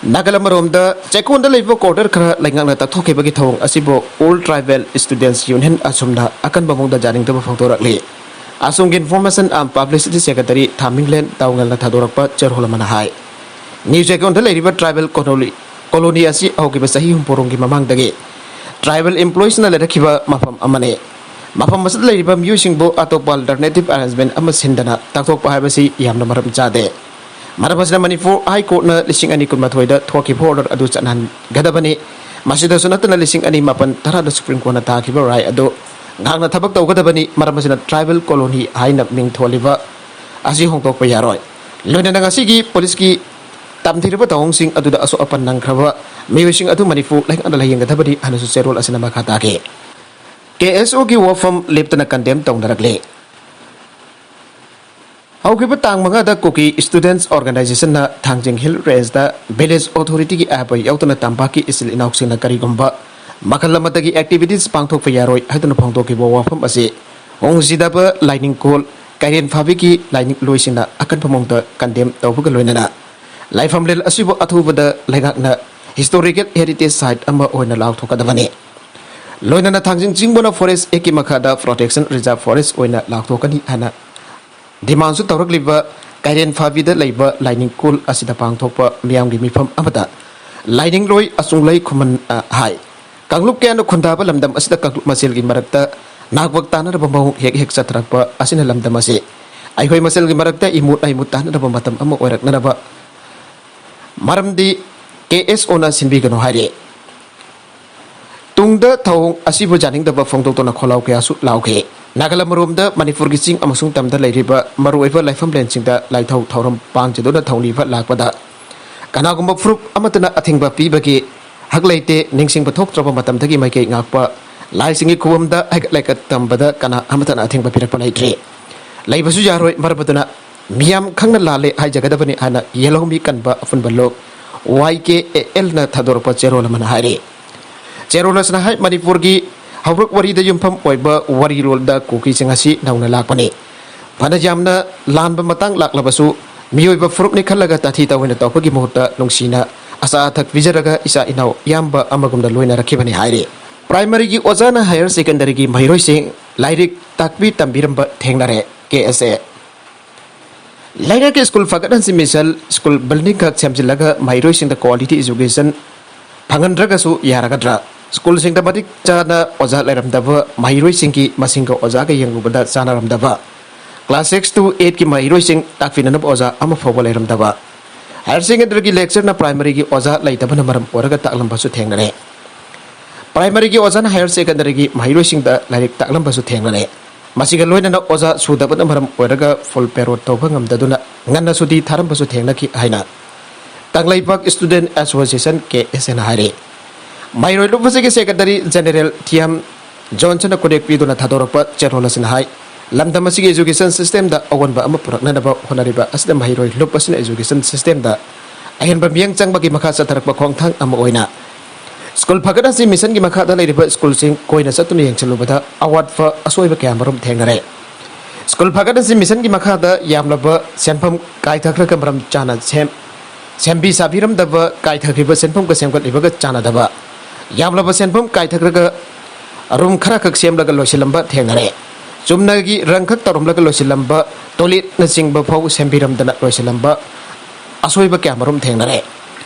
ꯅꯥꯒꯜ ꯑꯃꯔꯣꯝꯗ ꯆꯦꯛꯀꯣꯟꯗ ꯂꯩꯕ quarter ꯈꯔ ꯂꯩꯉꯥꯛꯅ ꯇꯛꯊꯣꯛꯈꯤꯕꯒꯤ ꯊꯧꯑꯣꯡ ꯑꯁꯤꯕꯨ All Tribal Students Union, ꯑꯁꯨꯝꯅ ꯑꯀꯟꯕ ꯃꯑꯣꯡꯗ ꯌꯥꯅꯤꯡꯗꯕ ꯐꯣꯡꯗꯣꯔꯛꯂꯤ꯫ ꯑꯁꯣꯝꯒꯤ Information and Publicity Secretary ꯊꯥꯃꯤꯡꯂꯦꯟ ꯇꯥꯎꯉꯦꯜꯅ ꯊꯥꯗꯣꯔꯛꯄ ꯆꯦꯔꯣꯜ ꯑꯃꯅ ꯍꯥꯏ, ꯅ꯭ꯌꯨ ꯆꯦꯛꯀꯣꯟꯗ ꯂꯩꯔꯤꯕ tribal colony, colony ꯑꯁꯤ ꯍꯧꯈꯤꯕ ꯆꯍꯤ ꯍꯨꯝꯐꯨꯔꯣꯝꯒꯤ ꯃꯃꯥꯡꯗꯒꯤ tribal employeesꯅ ꯂꯩꯔꯛꯈꯤꯕ ꯃꯐꯝ ꯑꯃꯅꯤ꯫ ꯃꯐꯝ ꯑꯁꯤꯗ ꯂꯩꯔꯤꯕ ꯃꯤꯑꯣꯏꯁꯤꯡꯕꯨ ꯑꯇꯣꯞꯄ alternative arrangement ꯑꯃ ꯁꯤꯟꯗꯅ ꯇꯥꯛꯊꯣꯛꯄ ꯍꯥꯏꯕꯁꯤ ꯌꯥꯝꯅ ꯃꯔꯝ ꯆꯥꯗꯦ꯫ ꯃꯔꯝ ꯑꯁꯤꯅ ꯃꯅꯤꯄꯨꯔ High Courtꯅ ꯂꯤꯁꯤꯡ ꯑꯅꯤ ꯀꯨꯟꯃꯥꯊꯣꯏꯗ ꯊꯣꯛꯈꯤꯕ order ꯑꯗꯨ ꯆꯠꯅꯍꯟꯒꯗꯕꯅꯤ꯫ ꯃꯁꯤꯗꯁꯨ ꯅꯠꯇꯅ ꯂꯤꯁꯤꯡ ꯑꯅꯤ ꯃꯥꯄꯟ ꯇꯔꯥꯗ Supreme Courtꯅ ꯇꯥꯈꯤꯕ ꯔꯥꯏ ꯑꯗꯨ ꯉꯥꯛꯅ ꯊꯕꯛ ꯇꯧꯒꯗꯕꯅꯤ꯫ ꯃꯔꯝ ꯑꯁꯤꯅ tribal colony ꯍꯥꯏꯅ ꯃꯤꯡ ꯊꯣꯜꯂꯤꯕ ꯑꯁꯤ ꯍꯣꯡꯗꯣꯛꯄ ꯌꯥꯔꯣꯏ꯫ ꯂꯣꯏꯅꯅ ꯉꯁꯤꯒꯤ policeꯀꯤ ꯇꯝꯊꯤꯔꯕ ꯊꯧꯑꯣꯡꯁꯤꯡ ꯑꯗꯨꯗ ꯑꯁꯣꯛ ꯑꯄꯟ ꯅꯪꯈ꯭ꯔꯕ ꯃꯤꯑꯣꯏꯁꯤꯡ ꯑꯗꯨ ꯃꯅꯤꯄꯨꯔ ꯂꯩꯉꯥꯛꯅ ꯂꯥꯌꯦꯡꯒꯗꯕꯅꯤ ꯍꯥꯏꯅꯁꯨ ꯆꯦꯔꯣꯜ ꯑꯁꯤꯅ ꯃꯈꯥ ꯇꯥꯈꯤ꯫ KSOꯒꯤ ꯋꯥꯐꯝ ꯂꯦꯞꯇꯅ condemn ꯇꯧꯅꯔꯛꯂꯤ꯫ ꯍꯧꯈꯤꯕ ꯇꯥꯡ ꯃꯉꯥꯗ ꯀꯨꯀꯤ Students Organizationꯅ ꯊꯥꯡꯖꯤꯡ Hill Rangeꯇ village authorityꯒꯤ ꯑꯌꯥꯕ ꯌꯥꯎꯗꯅ ꯇꯝꯄꯥꯛꯀꯤ ꯏꯆꯤꯜ ꯏꯅꯥꯎꯁꯤꯡꯅ ꯀꯔꯤꯒꯨꯝꯕ ꯃꯈꯜ ꯑꯃꯠꯇꯒꯤ activities ꯄꯥꯡꯊꯣꯛꯄ ꯌꯥꯔꯣꯏ ꯍꯥꯏꯗꯨꯅ ꯐꯣꯡꯗꯣꯛꯈꯤꯕ ꯋꯥꯐꯝ ꯑꯁꯤ ꯍꯣꯡꯖꯤꯗꯕ ꯂꯥꯏꯅꯤꯡꯀꯣꯜ ꯀꯩꯔꯦꯟ ꯐꯥꯕꯤꯒꯤ ꯂꯥꯏꯅꯤꯡꯂꯣꯏꯁꯤꯡꯅ ꯑꯀꯟꯕ ꯃꯑꯣꯡꯗ condemn ꯇꯧꯕꯒ ꯂꯣꯏꯅꯅ ꯂꯥꯏꯐꯝꯂꯦꯟ ꯑꯁꯤꯕꯨ ꯑꯊꯨꯕꯗ ꯂꯩꯉꯥꯛꯅ historical heritage site ꯑꯃ ꯑꯣꯏꯅ ꯂꯥꯎꯊꯣꯛꯀꯗꯕꯅꯤ꯫ ꯂꯣꯏꯅꯅ ꯊꯥꯡꯖꯤꯡ ꯆꯤꯡꯕꯅ Forest Actꯀꯤ ꯃꯈꯥꯗ Protection Reserve Forest ꯑꯣꯏꯅ ꯂꯥꯎꯊꯣꯛꯀꯅꯤ ꯍꯥꯏꯅ demandꯁꯨ ꯇꯧꯔꯛꯂꯤꯕ ꯀꯩꯔꯦꯟ ꯐꯥꯕꯤꯗ ꯂꯩꯕ ꯂꯥꯏꯅꯤꯡꯀꯣꯜ ꯑꯁꯤꯗ ꯄꯥꯡꯊꯣꯛꯄ ꯃꯤꯌꯥꯝꯒꯤ ꯃꯤꯐꯝ ꯑꯃꯗ ꯂꯥꯏꯅꯤꯡꯂꯣꯏ ꯑꯆꯨꯡꯂꯩ ꯈꯨꯃꯟ, ꯑ, ꯍꯥꯏ꯫ ꯀꯥꯡꯂꯨꯞ ꯀꯌꯥꯅ ꯈꯨꯟꯗꯥꯕ ꯂꯝꯗꯝ ꯑꯁꯤꯗ ꯀꯥꯡꯂꯨꯞ ꯃꯁꯦꯜꯒꯤ ꯃꯔꯛꯇ ꯅꯥꯛꯄꯛ ꯇꯥꯅꯔꯕ ꯃꯑꯣꯡ ꯍꯦꯛ ꯍꯦꯛ ꯆꯠꯊꯔꯛꯄ ꯑꯁꯤꯅ ꯂꯝꯗꯝ ꯑꯁꯤ ꯑꯩꯈꯣꯏ ꯃꯁꯦꯜꯒꯤ ꯃꯔꯛꯇ ꯏꯃꯨꯠ ꯑꯩꯃꯨꯠ ꯇꯥꯅꯔꯕ ꯃꯇꯝ ꯑꯃ ꯑꯣꯏꯔꯛꯅꯅꯕ ꯃꯔꯝꯗꯤ KSOꯅ ꯁꯤꯟꯕꯤꯒꯅꯨ ꯍꯥꯏꯔꯤ꯫ ꯇꯨꯡꯗ ꯊꯧꯑꯣꯡ ꯑꯁꯤꯕꯨ ꯌꯥꯅꯤꯡꯗꯕ ꯐꯣꯡꯗꯣꯛꯇꯨꯅ ꯈꯣꯜꯂꯥꯎ ꯀꯌꯥꯁꯨ ꯂꯥꯎꯈꯤ꯫ ꯅꯥꯒꯜ ꯑꯃꯔꯣꯝꯗ ꯃꯅꯤꯄꯨꯔꯒꯤ ꯆꯤꯡ ꯑꯃꯁꯨꯡ ꯇꯝꯗ ꯂꯩꯔꯤꯕ ꯃꯔꯨꯑꯣꯏꯕ ꯂꯥꯏꯐꯝꯂꯦꯟꯁꯤꯡꯗ ꯂꯥꯏꯊꯧ ꯊꯧꯔꯝ ꯄꯥꯡꯖꯗꯨꯅ ꯊꯧꯅꯤꯕ ꯂꯥꯛꯄꯗ ꯀꯅꯥꯒꯨꯝꯕ ꯐꯨꯔꯨꯞ ꯑꯃꯠꯇꯅ ꯑꯊꯤꯡꯕ ꯄꯤꯕꯒꯤ ꯍꯛ ꯂꯩꯇꯦ, ꯅꯤꯡꯁꯤꯡꯕ ꯊꯣꯛꯇ꯭ꯔꯕ ꯃꯇꯝꯗꯒꯤ ꯃꯥꯏꯀꯩ ꯉꯥꯛꯄ ꯂꯥꯏꯁꯤꯡꯒꯤ ꯈꯨꯕꯝꯗ ꯍꯩꯀꯠ ꯂꯩꯀꯠ ꯇꯝꯕꯗ ꯀꯅꯥ ꯑꯃꯠꯇꯅ ꯑꯊꯤꯡꯕ ꯄꯤꯔꯛꯄ ꯂꯩꯇ꯭ꯔꯤ꯫ ꯂꯩꯕꯁꯨ ꯌꯥꯔꯣꯏ꯫ ꯃꯔꯝ ꯑꯗꯨꯅ ꯃꯤꯌꯥꯝ ꯈꯪꯅ ꯂꯥꯜꯂꯦ ꯍꯥꯏꯖꯒꯗꯕꯅꯤ ꯍꯥꯏꯅ ꯌꯦꯜꯍꯧꯃꯤ ꯀꯟꯕ ꯑꯄꯨꯟꯕ ꯂꯨꯞ ꯋꯥꯏ ꯀꯦ ꯑꯦ ꯑꯦꯜꯅ ꯊꯥꯗꯣꯔꯛꯄ ꯆꯦꯔꯣꯜ ꯑꯃꯅ ꯍꯥꯏꯔꯤ꯫ ꯆꯦꯔꯣꯜ ꯑꯁꯤꯅ ꯍꯥꯏ, ꯃꯅꯤꯄꯨꯔꯒꯤ ꯍꯧꯔꯛ ꯋꯥꯔꯤꯗ ꯌꯨꯝꯐꯝ ꯑꯣꯏꯕ ꯋꯥꯔꯤꯔꯣꯜꯗ ꯀꯨꯀꯤꯁꯤꯡ ꯑꯁꯤ ꯅꯧꯅ ꯂꯥꯛꯄꯅꯤ꯫ ꯐꯅ ꯌꯥꯝꯅ ꯂꯥꯟꯕ ꯃꯇꯥꯡ ꯂꯥꯛꯂꯕꯁꯨ, ꯃꯤꯑꯣꯏꯕ ꯐꯨꯔꯨꯞꯅꯤ ꯈꯜꯂꯒ ꯇꯥꯊꯤ ꯇꯥꯑꯣꯏꯅ ꯇꯧꯕꯒꯤ ꯃꯍꯨꯠꯇ ꯅꯨꯡꯁꯤꯅ ꯑꯆꯥ ꯑꯊꯛ ꯄꯤꯖꯔꯒ ꯏꯆꯥ ꯏꯅꯥꯎ ꯏꯌꯥꯝꯕ ꯑꯃꯒꯨꯝꯅ ꯂꯣꯏꯅꯔꯛꯈꯤꯕꯅꯤ ꯍꯥꯏꯔꯤ꯫ ꯄ꯭ꯔꯥꯏꯃꯔꯤꯒꯤ ꯑꯣꯖꯥꯅ ꯍꯥꯌꯔ ꯁꯦꯀꯦꯟꯗꯔꯤꯒꯤ ꯃꯍꯩꯔꯣꯏꯁꯤꯡ ꯂꯥꯏꯔꯤꯛ ꯇꯥꯛꯄꯤ ꯇꯝꯕꯤꯔꯝꯕ ꯊꯦꯡꯅꯔꯦ, ꯀꯦ ꯑꯦꯁ ꯑꯦ꯫ ꯂꯩꯔꯛꯀꯤ ꯁ꯭ꯀꯨꯜ ꯐꯒꯠꯍꯟꯁꯤ ꯃꯤꯁꯟ, ꯁ꯭ꯀꯨꯜ ꯕꯤꯜꯗꯤꯡ ꯈꯛ ꯁꯦꯝꯖꯤꯜꯂꯒ ꯃꯍꯩꯔꯣꯏꯁꯤꯡꯗ ꯀ꯭ꯋꯥꯂꯤꯇꯤ ꯑꯦꯖꯨꯀꯦꯁꯟ ꯐꯪꯍꯟꯗ꯭ꯔꯒꯁꯨ ꯌꯥꯔꯒꯗ꯭ꯔꯥ? ꯁ꯭ꯀꯨꯜꯁꯤꯡꯗ ꯃꯇꯤꯛ ꯆꯥꯅ ꯑꯣꯖꯥ ꯂꯩꯔꯝꯗꯕ, ꯃꯍꯩꯔꯣꯏꯁꯤꯡꯒꯤ ꯃꯁꯤꯡꯒ ꯑꯣꯖꯥꯒ ꯌꯦꯡꯂꯨꯕꯗ ꯆꯥꯟꯅꯔꯝꯗꯕ, ꯀ꯭ꯂꯥꯁ ꯁꯤꯛꯁ ꯇꯨ ꯑꯩꯠꯀꯤ ꯃꯍꯩꯔꯣꯏꯁꯤꯡ ꯇꯥꯛꯄꯤꯅꯅꯕ ꯑꯣꯖꯥ ꯑꯃ ꯐꯥꯎꯕ ꯂꯩꯔꯝꯗꯕ, ꯍꯥꯌꯔ ꯁꯦꯀꯦꯟꯗꯔꯤꯒꯤ ꯂꯦꯛꯆꯔꯅ ꯄ꯭ꯔꯥꯏꯃꯔꯤꯒꯤ ꯑꯣꯖꯥ ꯂꯩꯇꯕꯅ ꯃꯔꯝ ꯑꯣꯏꯔꯒ ꯇꯥꯛꯂꯝꯕꯁꯨ ꯊꯦꯡꯅꯔꯦ꯫ ꯄ꯭ꯔꯥꯏꯃꯔꯤꯒꯤ ꯑꯣꯖꯥꯅ ꯍꯥꯌꯔ ꯁꯦꯀꯦꯟꯗꯔꯤꯒꯤ ꯃꯍꯩꯔꯣꯏꯁꯤꯡꯗ ꯂꯥꯏꯔꯤꯛ ꯇꯥꯛꯂꯝꯕꯁꯨ ꯊꯦꯡꯅꯔꯦ꯫ ꯃꯁꯤꯒ ꯂꯣꯏꯅꯅ ꯑꯣꯖꯥ ꯁꯨꯗꯕꯅ ꯃꯔꯝ ꯑꯣꯏꯔꯒ ꯐꯨꯜ ꯄꯦꯔꯣꯠ ꯇꯧꯕ ꯉꯝꯗꯗꯨꯅ ꯉꯟꯅ ꯁꯨꯇꯤ ꯊꯥꯔꯝꯕꯁꯨ ꯊꯦꯡꯅꯈꯤ ꯍꯥꯏꯅ ꯀꯪꯂꯩꯄꯥꯛ ꯁ꯭ꯇꯨꯗꯦꯟꯠ ꯑꯦꯁꯣꯁꯤꯌꯦꯁꯟ, ꯀꯦ ꯑꯦꯁ ꯑꯦꯅ ꯍꯥꯏꯔꯤ꯫ ꯃꯍꯩꯔꯣꯏ ꯂꯨꯞ ꯑꯁꯤꯒꯤ ꯁꯦꯀ꯭ꯔꯦꯇꯔꯤ ꯖꯦꯅꯦꯔꯦꯜ ꯊꯤꯌꯥꯝ ꯖꯣꯟꯁꯟꯅ ꯈꯨꯗꯦꯛ ꯄꯤꯗꯨꯅ ꯊꯥꯗꯣꯔꯛꯄ ꯆꯦꯔꯣꯜ ꯑꯁꯤꯅ ꯍꯥꯏ, ꯂꯝꯗꯝ ꯑꯁꯤꯒꯤ ꯑꯦꯖꯨꯀꯦꯁꯟ ꯁꯤꯁꯇꯦꯝꯗ ꯑꯑꯣꯟꯕ ꯑꯃ ꯄꯨꯔꯛꯅꯅꯕ ꯍꯣꯠꯅꯔꯤꯕ ꯑꯁꯤꯗ ꯃꯍꯩꯔꯣꯏ ꯂꯨꯞ ꯑꯁꯤꯅ ꯑꯦꯖꯨꯀꯦꯁꯟ ꯁꯤꯁꯇꯦꯝꯗ ꯑꯍꯦꯟꯕ ꯃꯤꯠꯌꯦꯡ ꯆꯪꯕꯒꯤ ꯃꯈꯥ ꯆꯠꯊꯔꯛꯄ ꯈꯣꯡꯊꯥꯡ ꯑꯃ ꯑꯣꯏꯅ ꯁ꯭ꯀꯨꯜ ꯐꯒꯠ ꯍꯟꯁꯤ ꯃꯤꯁꯟꯒꯤ ꯃꯈꯥꯗ ꯂꯩꯔꯤꯕ ꯁ꯭ꯀꯨꯜꯁꯤꯡ ꯀꯣꯏꯅ ꯆꯠꯇꯨꯅ ꯌꯦꯡꯁꯤꯜꯂꯨꯕꯗ ꯑꯋꯥꯠꯄ ꯑꯁꯣꯏꯕ ꯀꯌꯥ ꯃꯔꯨꯝ ꯊꯦꯡꯅꯔꯦ꯫ ꯁ꯭ꯀꯨꯜ ꯐꯒꯠ ꯍꯟꯁꯤ ꯃꯤꯁꯟꯒꯤ ꯃꯈꯥꯗ ꯌꯥꯝꯂꯕ ꯁꯦꯟꯐꯝ ꯀꯥꯏꯊꯈ꯭ꯔꯒ ꯃꯔꯝ ꯆꯥꯅ ꯁꯦꯝ-, ꯁꯦꯝꯕꯤ ꯁꯥꯕꯤꯔꯝꯗꯕ, ꯀꯥꯏꯊꯈ꯭ꯔꯤꯕ ꯁꯦꯟꯐꯝꯒ ꯁꯦꯝꯒꯠꯂꯤꯕꯒ ꯆꯥꯟꯅꯗꯕ, ꯌꯥꯝꯂꯕ ꯁꯦꯟꯐꯝ ꯀꯥꯏꯊꯈ꯭ꯔꯒ ꯔꯨꯝ ꯈꯔꯈꯛ ꯁꯦꯝꯂꯒ ꯂꯣꯏꯁꯤꯜꯂꯝꯕ ꯊꯦꯡꯅꯔꯦ꯫ ꯆꯨꯝꯅꯒꯤ ꯔꯪꯈꯛ ꯇꯧꯔꯝꯂꯒ ꯂꯣꯏꯁꯤꯜꯂꯝꯕ, ꯇꯣꯏꯂꯦꯠꯅꯆꯤꯡꯕ ꯐꯥꯎ ꯁꯦꯝꯕꯤꯔꯝꯗꯅ ꯂꯣꯏꯁꯤꯜꯂꯝꯕ ꯑꯁꯣꯏꯕ ꯀꯌꯥ ꯃꯔꯨꯝ ꯊꯦꯡꯅꯔꯦ꯫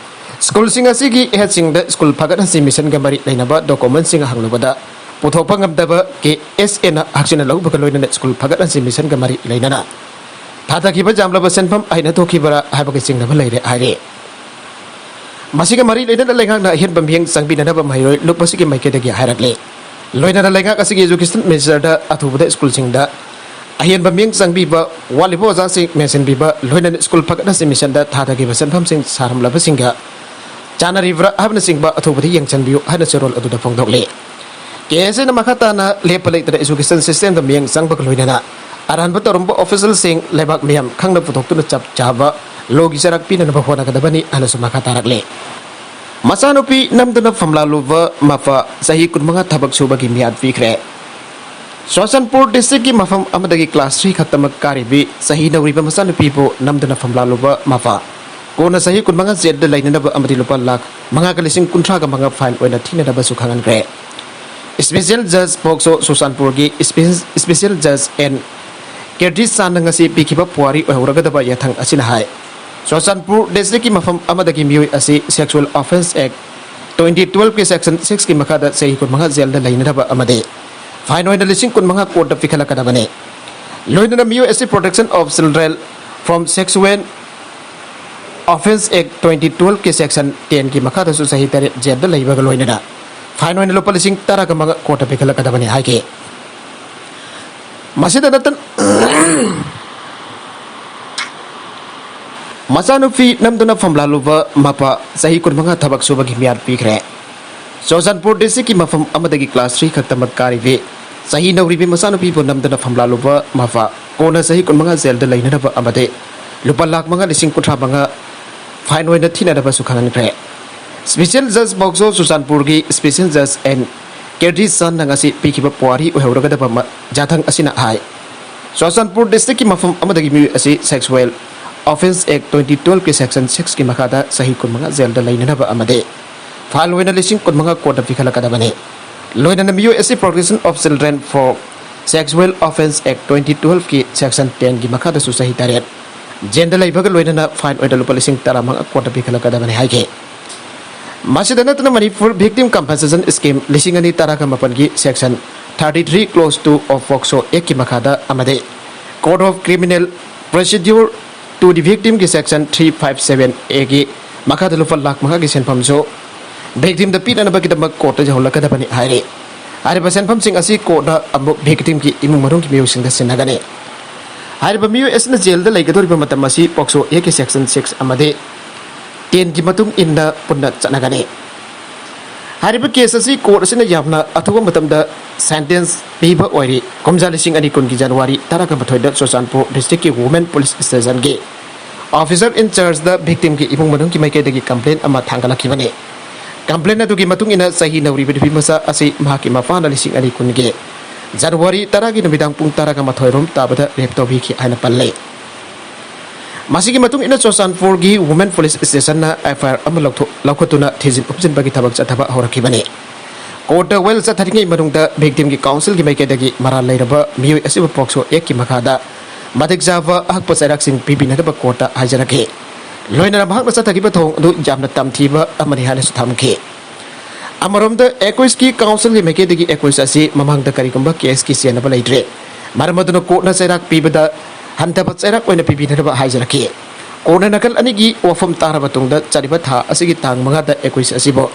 ꯁ꯭ꯀꯨꯜꯁꯤꯡ ꯑꯁꯤꯒꯤ ꯍꯦꯗꯁꯤꯡꯗ ꯁ꯭ꯀꯨꯜ ꯐꯒꯠ ꯍꯟꯁꯤ ꯃꯤꯁꯟꯒ ꯃꯔꯤ ꯂꯩꯅꯕ ꯗꯣꯀꯨꯃꯦꯟꯁꯤꯡ ꯍꯪꯂꯨꯕꯗ ꯄꯨꯊꯣꯛꯄ ꯉꯝꯗꯕ ꯀꯦ ꯑꯦꯁ ꯑꯦꯅ ꯍꯛꯆꯤꯟꯅ ꯂꯧꯕꯒ ꯂꯣꯏꯅꯅ ꯁ꯭ꯀꯨꯜ ꯐꯒꯠ ꯍꯟꯁꯤ ꯃꯤꯁꯟꯒ ꯃꯔꯤ ꯂꯩꯅꯅ ꯊꯥꯗꯈꯤꯕ ꯌꯥꯝꯂꯕ ꯁꯦꯟꯐꯝ ꯑꯩꯅ ꯊꯣꯛꯈꯤꯕ꯭ꯔꯥ ꯍꯥꯏꯕꯒ ꯆꯤꯡꯅꯕ ꯂꯩꯔꯦ ꯍꯥꯏꯔꯤ꯫ ꯃꯁꯤꯒ ꯃꯔꯤ ꯂꯩꯅꯅ ꯂꯩꯉꯥꯛꯅ ꯑꯍꯦꯟꯕ ꯃꯤꯠꯌꯦꯡ ꯆꯪꯕꯤꯅꯅꯕ ꯃꯍꯩꯔꯣꯏ ꯂꯨꯞ ꯑꯁꯤꯒꯤ ꯃꯥꯏꯀꯩꯗꯒꯤ ꯍꯥꯏꯔꯛꯂꯤ꯫ ꯂꯣꯏꯅꯅ ꯂꯩꯉꯥꯛ ꯑꯁꯤꯒꯤ ꯑꯦꯖꯨꯀꯦꯁꯟ ꯃꯤꯅꯤꯁꯇꯔꯗ ꯑꯊꯨꯕꯗ ꯁ꯭ꯀꯨꯜꯁꯤꯡꯗ ꯑꯍꯦꯟꯕ ꯃꯤꯠꯌꯦꯡ ꯆꯪꯕꯤꯕ, ꯋꯥꯠꯂꯤꯕ ꯑꯣꯖꯥꯁꯤꯡ ꯃꯦꯟꯁꯤꯟꯕꯤꯕ, ꯂꯣꯏꯅꯅ ꯁ꯭ꯀꯨꯜ ꯐꯒꯠꯍꯟꯁꯤ ꯃꯤꯁꯟꯗ ꯊꯥꯗꯈꯤꯕ ꯁꯦꯟꯐꯝꯁꯤꯡ ꯁꯥꯔꯝꯂꯕꯁꯤꯡꯒ ꯆꯥꯅꯔꯤꯕ꯭ꯔꯥ ꯍꯥꯏꯕꯅꯆꯤꯡꯕ ꯑꯊꯨꯕꯗ ꯌꯦꯡꯁꯤꯟꯕꯤꯌꯨ ꯍꯥꯏꯅ ꯆꯦꯔꯣꯜ ꯑꯗꯨꯗ ꯐꯣꯡꯗꯣꯛꯂꯤ꯫ ꯀꯦ ꯑꯦꯁ ꯑꯦꯅ ꯃꯈꯥ ꯇꯥꯅ ꯂꯦꯞꯄ ꯂꯩꯇꯅ education system ꯗ ꯃꯤꯠꯌꯦꯡ ꯆꯪꯕꯒ ꯂꯣꯏꯅꯅ ꯑꯔꯥꯟꯕ ꯇꯧꯔꯝꯕ official ꯁꯤꯡ ꯂꯩꯕꯥꯛ ꯃꯤꯌꯥꯝ ꯈꯪꯅ ꯄꯨꯊꯣꯛꯇꯨꯅ ꯆꯞ ꯆꯥꯕ ꯂꯣꯒꯤ ꯆꯔꯥꯛ ꯄꯤꯅꯅꯕ ꯍꯣꯠꯅꯒꯗꯕꯅꯤ ꯍꯥꯏꯅꯁꯨ ꯃꯈꯥ ꯇꯥꯔꯛꯂꯤ꯫ ꯃꯆꯥꯅꯨꯄꯤ ꯅꯝꯗꯨꯅ ꯐꯝꯂꯥ ꯂꯨꯕ ꯃꯄꯥ ꯆꯍꯤ ꯀꯨꯟꯃꯉꯥ ꯊꯕꯛ ꯁꯨꯕꯒꯤ ꯃꯤꯌꯥꯠ ꯄꯤꯈ꯭ꯔꯦ꯫ ꯆꯨꯔꯆꯥꯟꯄꯨꯔ district ꯀꯤ ꯃꯐꯝ ꯑꯃꯗꯒꯤ class three ꯈꯛꯇꯃꯛ ꯀꯥꯔꯤꯕꯤ ꯆꯍꯤ ꯅꯧꯔꯤꯕ ꯃꯆꯥꯅꯨꯄꯤꯕꯨ ꯅꯝꯗꯨꯅ ꯐꯝꯂꯥ ꯂꯨꯕ ꯃꯄꯥ ꯀꯣꯟꯅ ꯆꯍꯤ ꯀꯨꯟꯃꯉꯥ ꯖꯦꯜꯗ ꯂꯩꯅꯅꯕ ꯑꯃꯗꯤ ꯂꯨꯄꯥ ꯂꯥꯈ ꯃꯉꯥꯒ ꯂꯤꯁꯤꯡ ꯀꯨꯟꯊ꯭ꯔꯥꯒ ꯃꯉꯥ fine ꯑꯣꯏꯅ ꯊꯤꯅꯅꯕꯁꯨ ꯈꯪꯍꯟꯈ꯭ꯔꯦ꯫ Special Judge ꯄꯣꯛꯁꯣ ꯆꯨꯔꯆꯥꯟꯄꯨꯔꯒꯤ Special Judge ꯑꯦꯟ ꯀꯤꯔꯇꯤ ꯆꯥꯟꯅ ꯉꯁꯤ ꯄꯤꯈꯤꯕ ꯄꯨꯋꯥꯔꯤ ꯑꯣꯏꯍꯧꯔꯒꯗꯕ ꯌꯥꯊꯪ ꯑꯁꯤꯅ ꯍꯥꯏ, ꯆꯨꯔꯆꯥꯟꯄꯨꯔ district ꯀꯤ ꯃꯐꯝ ꯑꯃꯗꯒꯤ ꯃꯤꯑꯣꯏ ꯑꯁꯤ Sexual Offence Act twenty twelve ꯀꯤ section six ꯀꯤ ꯃꯈꯥꯗ ꯆꯍꯤ ꯀꯨꯟꯃꯉꯥ ꯖꯦꯜꯗ ꯂꯩꯅꯅꯕ ꯑꯃꯗꯤ fine ꯑꯣꯏꯅ ꯂꯤꯁꯤꯡ ꯀꯨꯟꯃꯉꯥ court ꯇ ꯄꯤꯈꯠꯂꯛꯀꯗꯕꯅꯤ꯫ ꯂꯣꯏꯅꯅ ꯃꯤꯑꯣꯏ ꯑꯁꯤ Protection of Children from Sexual Offence Act twenty twelve ꯀꯤ section ten ꯀꯤ ꯃꯈꯥꯗꯁꯨ ꯆꯍꯤ ꯇꯔꯦꯠ ꯖꯦꯜꯗ ꯂꯩꯕꯒ ꯂꯣꯏꯅꯅ fine ꯑꯣꯏꯅ ꯂꯨꯄꯥ ꯂꯤꯁꯤꯡ ꯇꯔꯥꯒ ꯃꯉꯥ court ꯇ ꯄꯤꯈꯠꯂꯛꯀꯗꯕꯅꯤ ꯍꯥꯏꯈꯤ꯫ ꯃꯁꯤꯗ ꯅꯠꯇꯅ, ꯃꯆꯥꯅꯨꯄꯤ ꯅꯝꯗꯨꯅ ꯐꯝꯂꯥ ꯂꯨꯕ ꯃꯄꯥ ꯆꯍꯤ ꯀꯨꯟꯃꯉꯥ ꯊꯕꯛ ꯁꯨꯕꯒꯤ ꯃꯤꯌꯥꯠ ꯄꯤꯈ꯭ꯔꯦ꯫ ꯆꯨꯔꯆꯥꯟꯄꯨꯔ district ꯀꯤ ꯃꯐꯝ ꯑꯃꯗꯒꯤ class three ꯈꯛꯇꯃꯛ ꯀꯥꯔꯤꯕꯤ ꯆꯍꯤ ꯅꯧꯔꯤꯕꯤ ꯃꯆꯥꯅꯨꯄꯤꯕꯨ ꯅꯝꯗꯨꯅ ꯐꯝꯂꯥ ꯂꯨꯕ ꯃꯄꯥ ꯀꯣꯟꯅ ꯆꯍꯤ ꯀꯨꯟꯃꯉꯥ ꯖꯦꯜꯗ ꯂꯩꯅꯅꯕ ꯑꯃꯗꯤ ꯂꯨꯄꯥ ꯂꯥꯈ ꯃꯉꯥ ꯂꯤꯁꯤꯡ ꯀꯨꯟꯊ꯭ꯔꯥ ꯃꯉꯥ fine ꯑꯣꯏꯅ ꯊꯤꯅꯅꯕꯁꯨ ꯈꯪꯍꯟꯈ꯭ꯔꯦ꯫ Special Judge ꯄꯣꯛꯁꯣ ꯆꯨꯔꯆꯥꯟꯄꯨꯔꯒꯤ Special Judge ꯑꯦꯟ ꯀꯤꯔꯇꯤ ꯆꯥꯟꯅ ꯉꯁꯤ ꯄꯤꯈꯤꯕ ꯄꯨꯋꯥꯔꯤ ꯑꯣꯏꯍꯧꯔꯒꯗꯕ ꯃ-, ꯌꯥꯊꯪ ꯑꯁꯤꯅ ꯍꯥꯏ, ꯆꯨꯔꯆꯥꯟꯄꯨꯔ district ꯀꯤ ꯃꯐꯝ ꯑꯃꯗꯒꯤ ꯃꯤꯑꯣꯏ ꯑꯁꯤ Sexual Offence Act twenty twelve ꯀꯤ section six ꯀꯤ ꯃꯈꯥꯗ ꯆꯍꯤ ꯀꯨꯟꯃꯉꯥ ꯖꯦꯜꯗ ꯂꯩꯅꯅꯕ ꯑꯃꯗꯤ fine ꯑꯣꯏꯅ ꯂꯤꯁꯤꯡ ꯀꯨꯟꯃꯉꯥ court ꯇ ꯄꯤꯈꯠꯂꯛꯀꯗꯕꯅꯤ꯫ ꯂꯣꯏꯅꯅ ꯃꯤꯑꯣꯏ ꯑꯁꯤ Protection of Children for Sexual Offence Act twenty twelve ꯀꯤ section ten ꯒꯤ ꯃꯈꯥꯗꯁꯨ ꯆꯍꯤ ꯇꯔꯦꯠ ꯖꯦꯜꯗ ꯂꯩꯕꯒ ꯂꯣꯏꯅꯅ fine ꯑꯣꯏꯅ ꯂꯨꯄꯥ ꯂꯤꯁꯤꯡ ꯇꯔꯥꯃꯉꯥ court ꯇ ꯄꯤꯈꯠꯂꯛꯀꯗꯕꯅꯤ ꯍꯥꯏꯈꯤ꯫ ꯃꯁꯤꯗ ꯅꯠꯇꯅ ꯃꯅꯤꯄꯨꯔ Victim Compensation Scheme ꯂꯤꯁꯤꯡ ꯑꯅꯤ ꯇꯔꯥꯒ ꯃꯥꯄꯟꯒꯤ section thirty three clause two of POCSO Act ꯀꯤ ꯃꯈꯥꯗ ꯑꯃꯗꯤ Code of Criminal Procedure to the Victim ꯒꯤ section three five seven A ꯒꯤ ꯃꯈꯥꯗ ꯂꯨꯄꯥ ꯂꯥꯈ ꯃꯉꯥꯒꯤ ꯁꯦꯟꯐꯝꯁꯨ victim ꯗ ꯄꯤꯅꯅꯕꯒꯤꯗꯃꯛ court ꯇ ꯌꯧꯍꯜꯂꯛꯀꯗꯕꯅꯤ ꯍꯥꯏꯔꯤ꯫ ꯍꯥꯏꯔꯤꯕ ꯁꯦꯟꯐꯝꯁꯤꯡ ꯑꯁꯤ court ꯅ ꯑꯃꯨꯛ victim ꯒꯤ ꯏꯃꯨꯡ ꯃꯅꯨꯡꯒꯤ ꯃꯤꯑꯣꯏꯁꯤꯡꯗ ꯁꯤꯟꯅꯒꯅꯤ꯫ ꯍꯥꯏꯔꯤꯕ ꯃꯤꯑꯣꯏ ꯑꯁꯤꯅ ꯖꯦꯜꯗ ꯂꯩꯒꯗꯧꯔꯤꯕ ꯃꯇꯝ ꯑꯁꯤ POCSO Act ꯀꯤ section six ꯑꯃꯗꯤ ꯇꯦꯟꯒꯤ ꯃꯇꯨꯡ ꯏꯟꯅ ꯄꯨꯟꯅ ꯆꯠꯅꯒꯅꯤ꯫ ꯍꯥꯏꯔꯤꯕ ꯀꯦꯁ ꯑꯁꯤ ꯀꯣꯔꯠ ꯑꯁꯤꯅ ꯌꯥꯝꯅ ꯑꯊꯨꯕ ꯃꯇꯝꯗ ꯁꯦꯟꯇꯦꯟꯁ ꯄꯤꯕ ꯑꯣꯏꯔꯤ꯫ ꯀꯨꯝꯖꯥ ꯂꯤꯁꯤꯡ ꯑꯅꯤ ꯀꯨꯟꯒꯤ ꯖꯅꯋꯥꯔꯤ ꯇꯔꯥꯃꯥꯊꯣꯏꯗ ꯆꯨꯔꯆꯥꯟꯄꯨꯔ ꯗꯤꯁꯇ꯭ꯔꯤꯛꯀꯤ ꯋꯨꯃꯦꯟ ꯄꯨꯂꯤꯁ ꯁ꯭ꯇꯦꯁꯟꯒꯤ ꯑꯣꯐꯤꯁꯔ ꯏꯟ ꯆꯥꯔꯖꯇ ꯚꯤꯛꯇꯤꯝꯒꯤ ꯏꯃꯨꯡ ꯃꯅꯨꯡꯒꯤ ꯃꯥꯏꯀꯩꯗꯒꯤ ꯀꯝꯄ꯭ꯂꯦꯟ ꯑꯃ ꯊꯥꯡꯒꯠꯂꯛꯈꯤꯕꯅꯤ꯫ ꯀꯝꯄ꯭ꯂꯦꯟ ꯑꯗꯨꯒꯤ ꯃꯇꯨꯡ ꯏꯟꯅ ꯆꯍꯤ ꯅꯧꯔꯤꯕ ꯅꯨꯄꯤ ꯃꯆꯥ ꯑꯁꯤ ꯃꯍꯥꯛꯀꯤ ꯃꯄꯥꯅ ꯂꯤꯁꯤꯡ ꯑꯅꯤ ꯀꯨꯟꯒꯤ ꯖꯅꯋꯥꯔꯤ ꯇꯔꯥꯒꯤ ꯅꯨꯃꯤꯗꯥꯡ ꯄꯨꯡ ꯇꯔꯥꯒ ꯃꯥꯊꯣꯏ ꯔꯣꯝ ꯇꯥꯕꯗ ꯔꯦꯞ ꯇꯧꯕꯤꯈꯤ ꯍꯥꯏꯅ ꯄꯜꯂꯤ꯫ ꯃꯁꯤꯒꯤ ꯃꯇꯨꯡ ꯏꯟꯅ ꯆꯨꯔꯆꯥꯟꯄꯨꯔꯒꯤ ꯋꯨꯃꯦꯟ ꯄꯨꯂꯤꯁ ꯁ꯭ꯇꯦꯁꯟꯅ ꯑꯦꯐ ꯑꯥꯏ ꯑꯥꯔ ꯑꯃ ꯂꯧꯊꯣꯛ-, ꯂꯧꯈꯠꯇꯨꯅ ꯊꯤꯖꯤꯟ ꯍꯨꯝꯖꯤꯟꯕꯒꯤ ꯊꯕꯛ ꯆꯠꯊꯕ ꯍꯧꯔꯛꯈꯤꯕꯅꯤ꯫ ꯀꯣꯔꯠꯇ ꯋꯦꯜ ꯆꯠꯊꯔꯤꯉꯩ ꯃꯅꯨꯡꯗ ꯚꯤꯛꯇꯤꯝꯒꯤ ꯀꯥꯎꯟꯁꯤꯜꯒꯤ ꯃꯥꯏꯀꯩꯗꯒꯤ ꯃꯔꯥꯜ ꯂꯩꯔꯕ ꯃꯤꯑꯣꯏ ꯑꯁꯤꯕꯨ ꯄꯣꯛꯁꯣ ꯑꯦꯛꯀꯤ ꯃꯈꯥꯗ ꯃꯇꯤꯛ ꯆꯥꯕ ꯑꯍꯛꯄ ꯆꯩꯔꯥꯛꯁꯤꯡ ꯄꯤꯕꯤꯅꯅꯕ ꯀꯣꯔꯠꯇ ꯍꯥꯏꯖꯔꯛꯈꯤ꯫ ꯂꯣꯏꯅꯅ ꯃꯍꯥꯛꯅ ꯆꯠꯊꯈꯤꯕ ꯊꯧꯑꯣꯡ ꯑꯗꯨ ꯌꯥꯝꯅ ꯇꯝꯊꯤꯕ ꯑꯃꯅꯤ ꯍꯥꯏꯅꯁꯨ ꯊꯝꯈꯤ꯫ ꯑꯃꯔꯣꯝꯗ, ꯑꯦꯀ꯭ꯌꯨꯁꯀꯤ ꯀꯥꯎꯟꯁꯤꯜꯒꯤ ꯃꯥꯏꯀꯩꯗꯒꯤ ꯑꯦꯀ꯭ꯌꯨꯁ ꯑꯁꯤ ꯃꯃꯥꯡꯗ ꯀꯔꯤꯒꯨꯝꯕ ꯀꯦꯁꯀꯤ ꯆꯦꯟꯅꯕ ꯂꯩꯇ꯭ꯔꯦ꯫ ꯃꯔꯝ ꯑꯗꯨꯅ ꯀꯣꯔꯠꯅ ꯆꯩꯔꯥꯛ ꯄꯤꯕꯗ ꯍꯟꯊꯕ ꯆꯩꯔꯥꯛ ꯑꯣꯏꯅ ꯄꯤꯕꯤꯅꯅꯕ ꯍꯥꯏꯖꯔꯛꯈꯤ꯫ ꯀꯣꯔꯠꯅ ꯅꯥꯀꯜ ꯑꯅꯤꯒꯤ ꯋꯥꯐꯝ ꯇꯥꯔꯕ ꯇꯨꯡꯗ ꯆꯠꯂꯤꯕ ꯊꯥ ꯑꯁꯤꯒꯤ ꯇꯥꯡ ꯃꯉꯥꯗ ꯑꯦꯀ꯭ꯌꯨꯁ ꯑꯁꯤꯕꯨ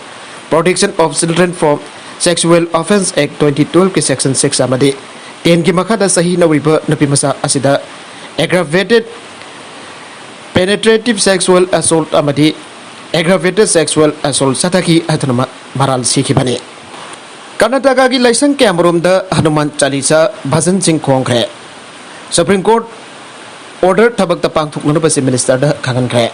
Protection of Children from Sexual Offence Act twenty twelve ꯀꯤ section six ꯑꯃꯗꯤ ꯇꯦꯟꯒꯤ ꯃꯈꯥꯗ ꯆꯍꯤ ꯅꯧꯔꯤꯕ ꯅꯨꯄꯤ ꯃꯆꯥ ꯑꯁꯤꯗ aggravated penetrative sexual assault ꯑꯃꯗꯤ aggravated sexual assault ꯆꯠꯊꯈꯤ ꯍꯥꯏꯗꯨꯅ ꯃ-, ꯃꯔꯥꯜ ꯁꯤꯈꯤꯕꯅꯤ꯫ ꯀꯔꯅꯥꯇꯀꯥꯒꯤ ꯂꯥꯏꯁꯪ ꯀꯌꯥꯃꯔꯣꯝꯗ ꯍꯅꯨꯃꯥꯟ ꯆꯥꯂꯤꯁꯥ ꯚꯖꯟꯁꯤꯡ ꯈꯣꯡꯈ꯭ꯔꯦ꯫ ꯁꯨꯄ꯭ꯔꯤꯝ ꯀꯣꯔꯠ ꯑꯣꯔꯗꯔ ꯊꯕꯛꯇ ꯄꯥꯡꯊꯣꯛꯅꯅꯕ ꯆꯤꯐ ꯃꯤꯅꯤꯁꯇꯔꯗ ꯈꯪꯍꯟꯈ꯭ꯔꯦ꯫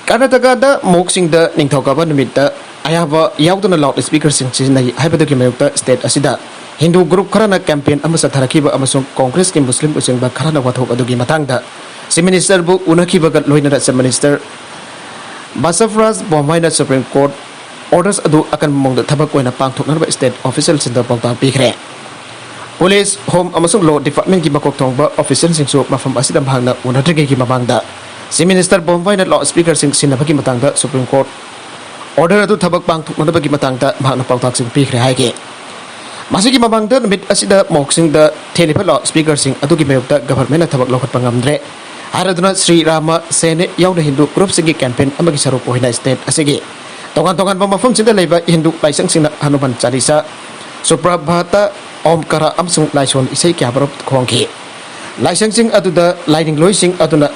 ꯀꯔꯅꯥꯇꯀꯥꯗ ꯃꯣꯛꯁꯤꯡꯗ ꯅꯤꯡꯊꯧꯀꯥꯕ ꯅꯨꯃꯤꯠꯇ ꯑꯌꯥꯕ ꯌꯥꯎꯗꯅ ꯂꯥꯎꯗ ꯁ꯭ꯄꯤꯀꯔꯁꯤꯡ ꯁꯤꯖꯤꯟꯅꯩ ꯍꯥꯏꯕꯗꯨꯒꯤ ꯃꯥꯌꯣꯛꯇ ꯁ꯭ꯇꯦꯠ ꯑꯁꯤꯗ ꯍꯤꯟꯗꯨ ꯒ꯭ꯔꯨꯞ ꯈꯔꯅ ꯀꯦꯝꯄꯦꯟ ꯑꯃ ꯆꯠꯊꯔꯛꯈꯤꯕ ꯑꯃꯁꯨꯡ ꯀꯣꯡꯒ꯭ꯔꯦꯁꯀꯤ ꯃꯨꯁꯂꯤꯝ ꯂꯨꯆꯤꯡꯕ ꯈꯔꯅ ꯋꯥꯊꯣꯛ ꯑꯗꯨꯒꯤ ꯃꯇꯥꯡꯗ ꯆꯤꯐ ꯃꯤꯅꯤꯁꯇꯔꯕꯨ ꯎꯅꯈꯤꯕꯒ ꯂꯣꯏꯅꯅ ꯆꯤꯐ ꯃꯤꯅꯤꯁꯇꯔ ꯕꯁꯕꯔꯥꯖ ꯕꯣꯝꯃꯥꯏꯅ ꯁꯨꯄ꯭ꯔꯤꯝ ꯀꯣꯔꯠ ꯑꯣꯔꯗꯔꯁ ꯑꯗꯨ ꯑꯀꯟꯕ ꯃꯑꯣꯡꯗ ꯊꯕꯛ ꯑꯣꯏꯅ ꯄꯥꯡꯊꯣꯛꯅꯅꯕ ꯁ꯭ꯇꯦꯠ ꯑꯣꯐꯤꯁꯤꯌꯦꯜꯁꯤꯡꯗ ꯄꯥꯎꯇꯥꯛ ꯄꯤꯈ꯭ꯔꯦ꯫ ꯄꯨꯂꯤꯁ, ꯍꯣꯝ ꯑꯃꯁꯨꯡ ꯂꯣ ꯗꯤꯄꯥꯔꯠꯃꯦꯟꯒꯤ ꯃꯀꯣꯛ ꯊꯣꯡꯕ ꯑꯣꯐꯤꯁꯤꯌꯦꯜꯁꯤꯡꯁꯨ ꯃꯐꯝ ꯑꯁꯤꯗ ꯃꯍꯥꯛꯅ ꯎꯅꯗ꯭ꯔꯤꯉꯩꯒꯤ ꯃꯃꯥꯡꯗ ꯆꯤꯐ ꯃꯤꯅꯤꯁꯇꯔ ꯕꯣꯝꯃꯥꯏꯅ ꯂꯥꯎꯗ ꯁ꯭ꯄꯤꯀꯔꯁꯤꯡ ꯁꯤꯖꯤꯟꯅꯕꯒꯤ ꯃꯇꯥꯡꯗ ꯁꯨꯄ꯭ꯔꯤꯝ ꯀꯣꯔꯠ ꯑꯣꯔꯗꯔ ꯑꯗꯨ ꯊꯕꯛ ꯄꯥꯡꯊꯣꯛꯅꯅꯕꯒꯤ ꯃꯇꯥꯡꯗ ꯃꯍꯥꯛꯅ ꯄꯥꯎꯇꯥꯛꯁꯤꯡ ꯄꯤꯈ꯭ꯔꯦ ꯍꯥꯏꯈꯤ꯫ ꯃꯁꯤꯒꯤ ꯃꯃꯥꯡꯗ ꯅꯨꯃꯤꯠ ꯑꯁꯤꯗ ꯃꯣꯛꯁꯤꯡꯗ ꯊꯦꯜꯂꯤꯕ ꯂꯥꯎꯗ ꯁ꯭ꯄꯤꯀꯔꯁꯤꯡ ꯑꯗꯨꯒꯤ ꯃꯥꯌꯣꯛꯇ ꯒꯚꯔꯟꯃꯦꯟꯅ ꯊꯕꯛ ꯂꯧꯈꯠꯄ ꯉꯝꯗ꯭ꯔꯦ ꯍꯥꯏꯔꯗꯨꯅ ꯁ꯭ꯔꯤ ꯔꯥꯃ ꯁꯦꯅꯦ ꯌꯥꯎꯅ ꯍꯤꯟꯗꯨ ꯒ꯭ꯔꯨꯞꯁꯤꯡꯒꯤ ꯀꯦꯝꯄꯦꯟ ꯑꯃꯒꯤ ꯁꯔꯨꯛ ꯑꯣꯏꯅ ꯁ꯭ꯇꯦꯠ ꯑꯁꯤꯒꯤ ꯇꯣꯉꯥꯟ ꯇꯣꯉꯥꯟꯕ ꯃꯐꯝꯁꯤꯡꯗ ꯂꯩꯕ ꯍꯤꯟꯗꯨ ꯂꯥꯏꯁꯪꯁꯤꯡꯅ ꯍꯅꯨꯃꯥꯟ ꯆꯥꯂꯤꯁꯥ, ꯁꯨꯄ꯭ꯔꯚꯥꯇ, ꯑꯣꯝꯀꯥꯔꯥ ꯑꯃꯁꯨꯡ ꯂꯥꯏꯁꯣꯟ ꯏꯁꯩ ꯀꯌꯥꯃꯔꯨꯝ ꯈꯣꯡꯈꯤ꯫ ꯂꯥꯏꯁꯪꯁꯤꯡ ꯑꯗꯨꯗ ꯂꯥꯏꯅꯤꯡꯂꯣꯏꯁꯤꯡ ꯑꯗꯨꯅ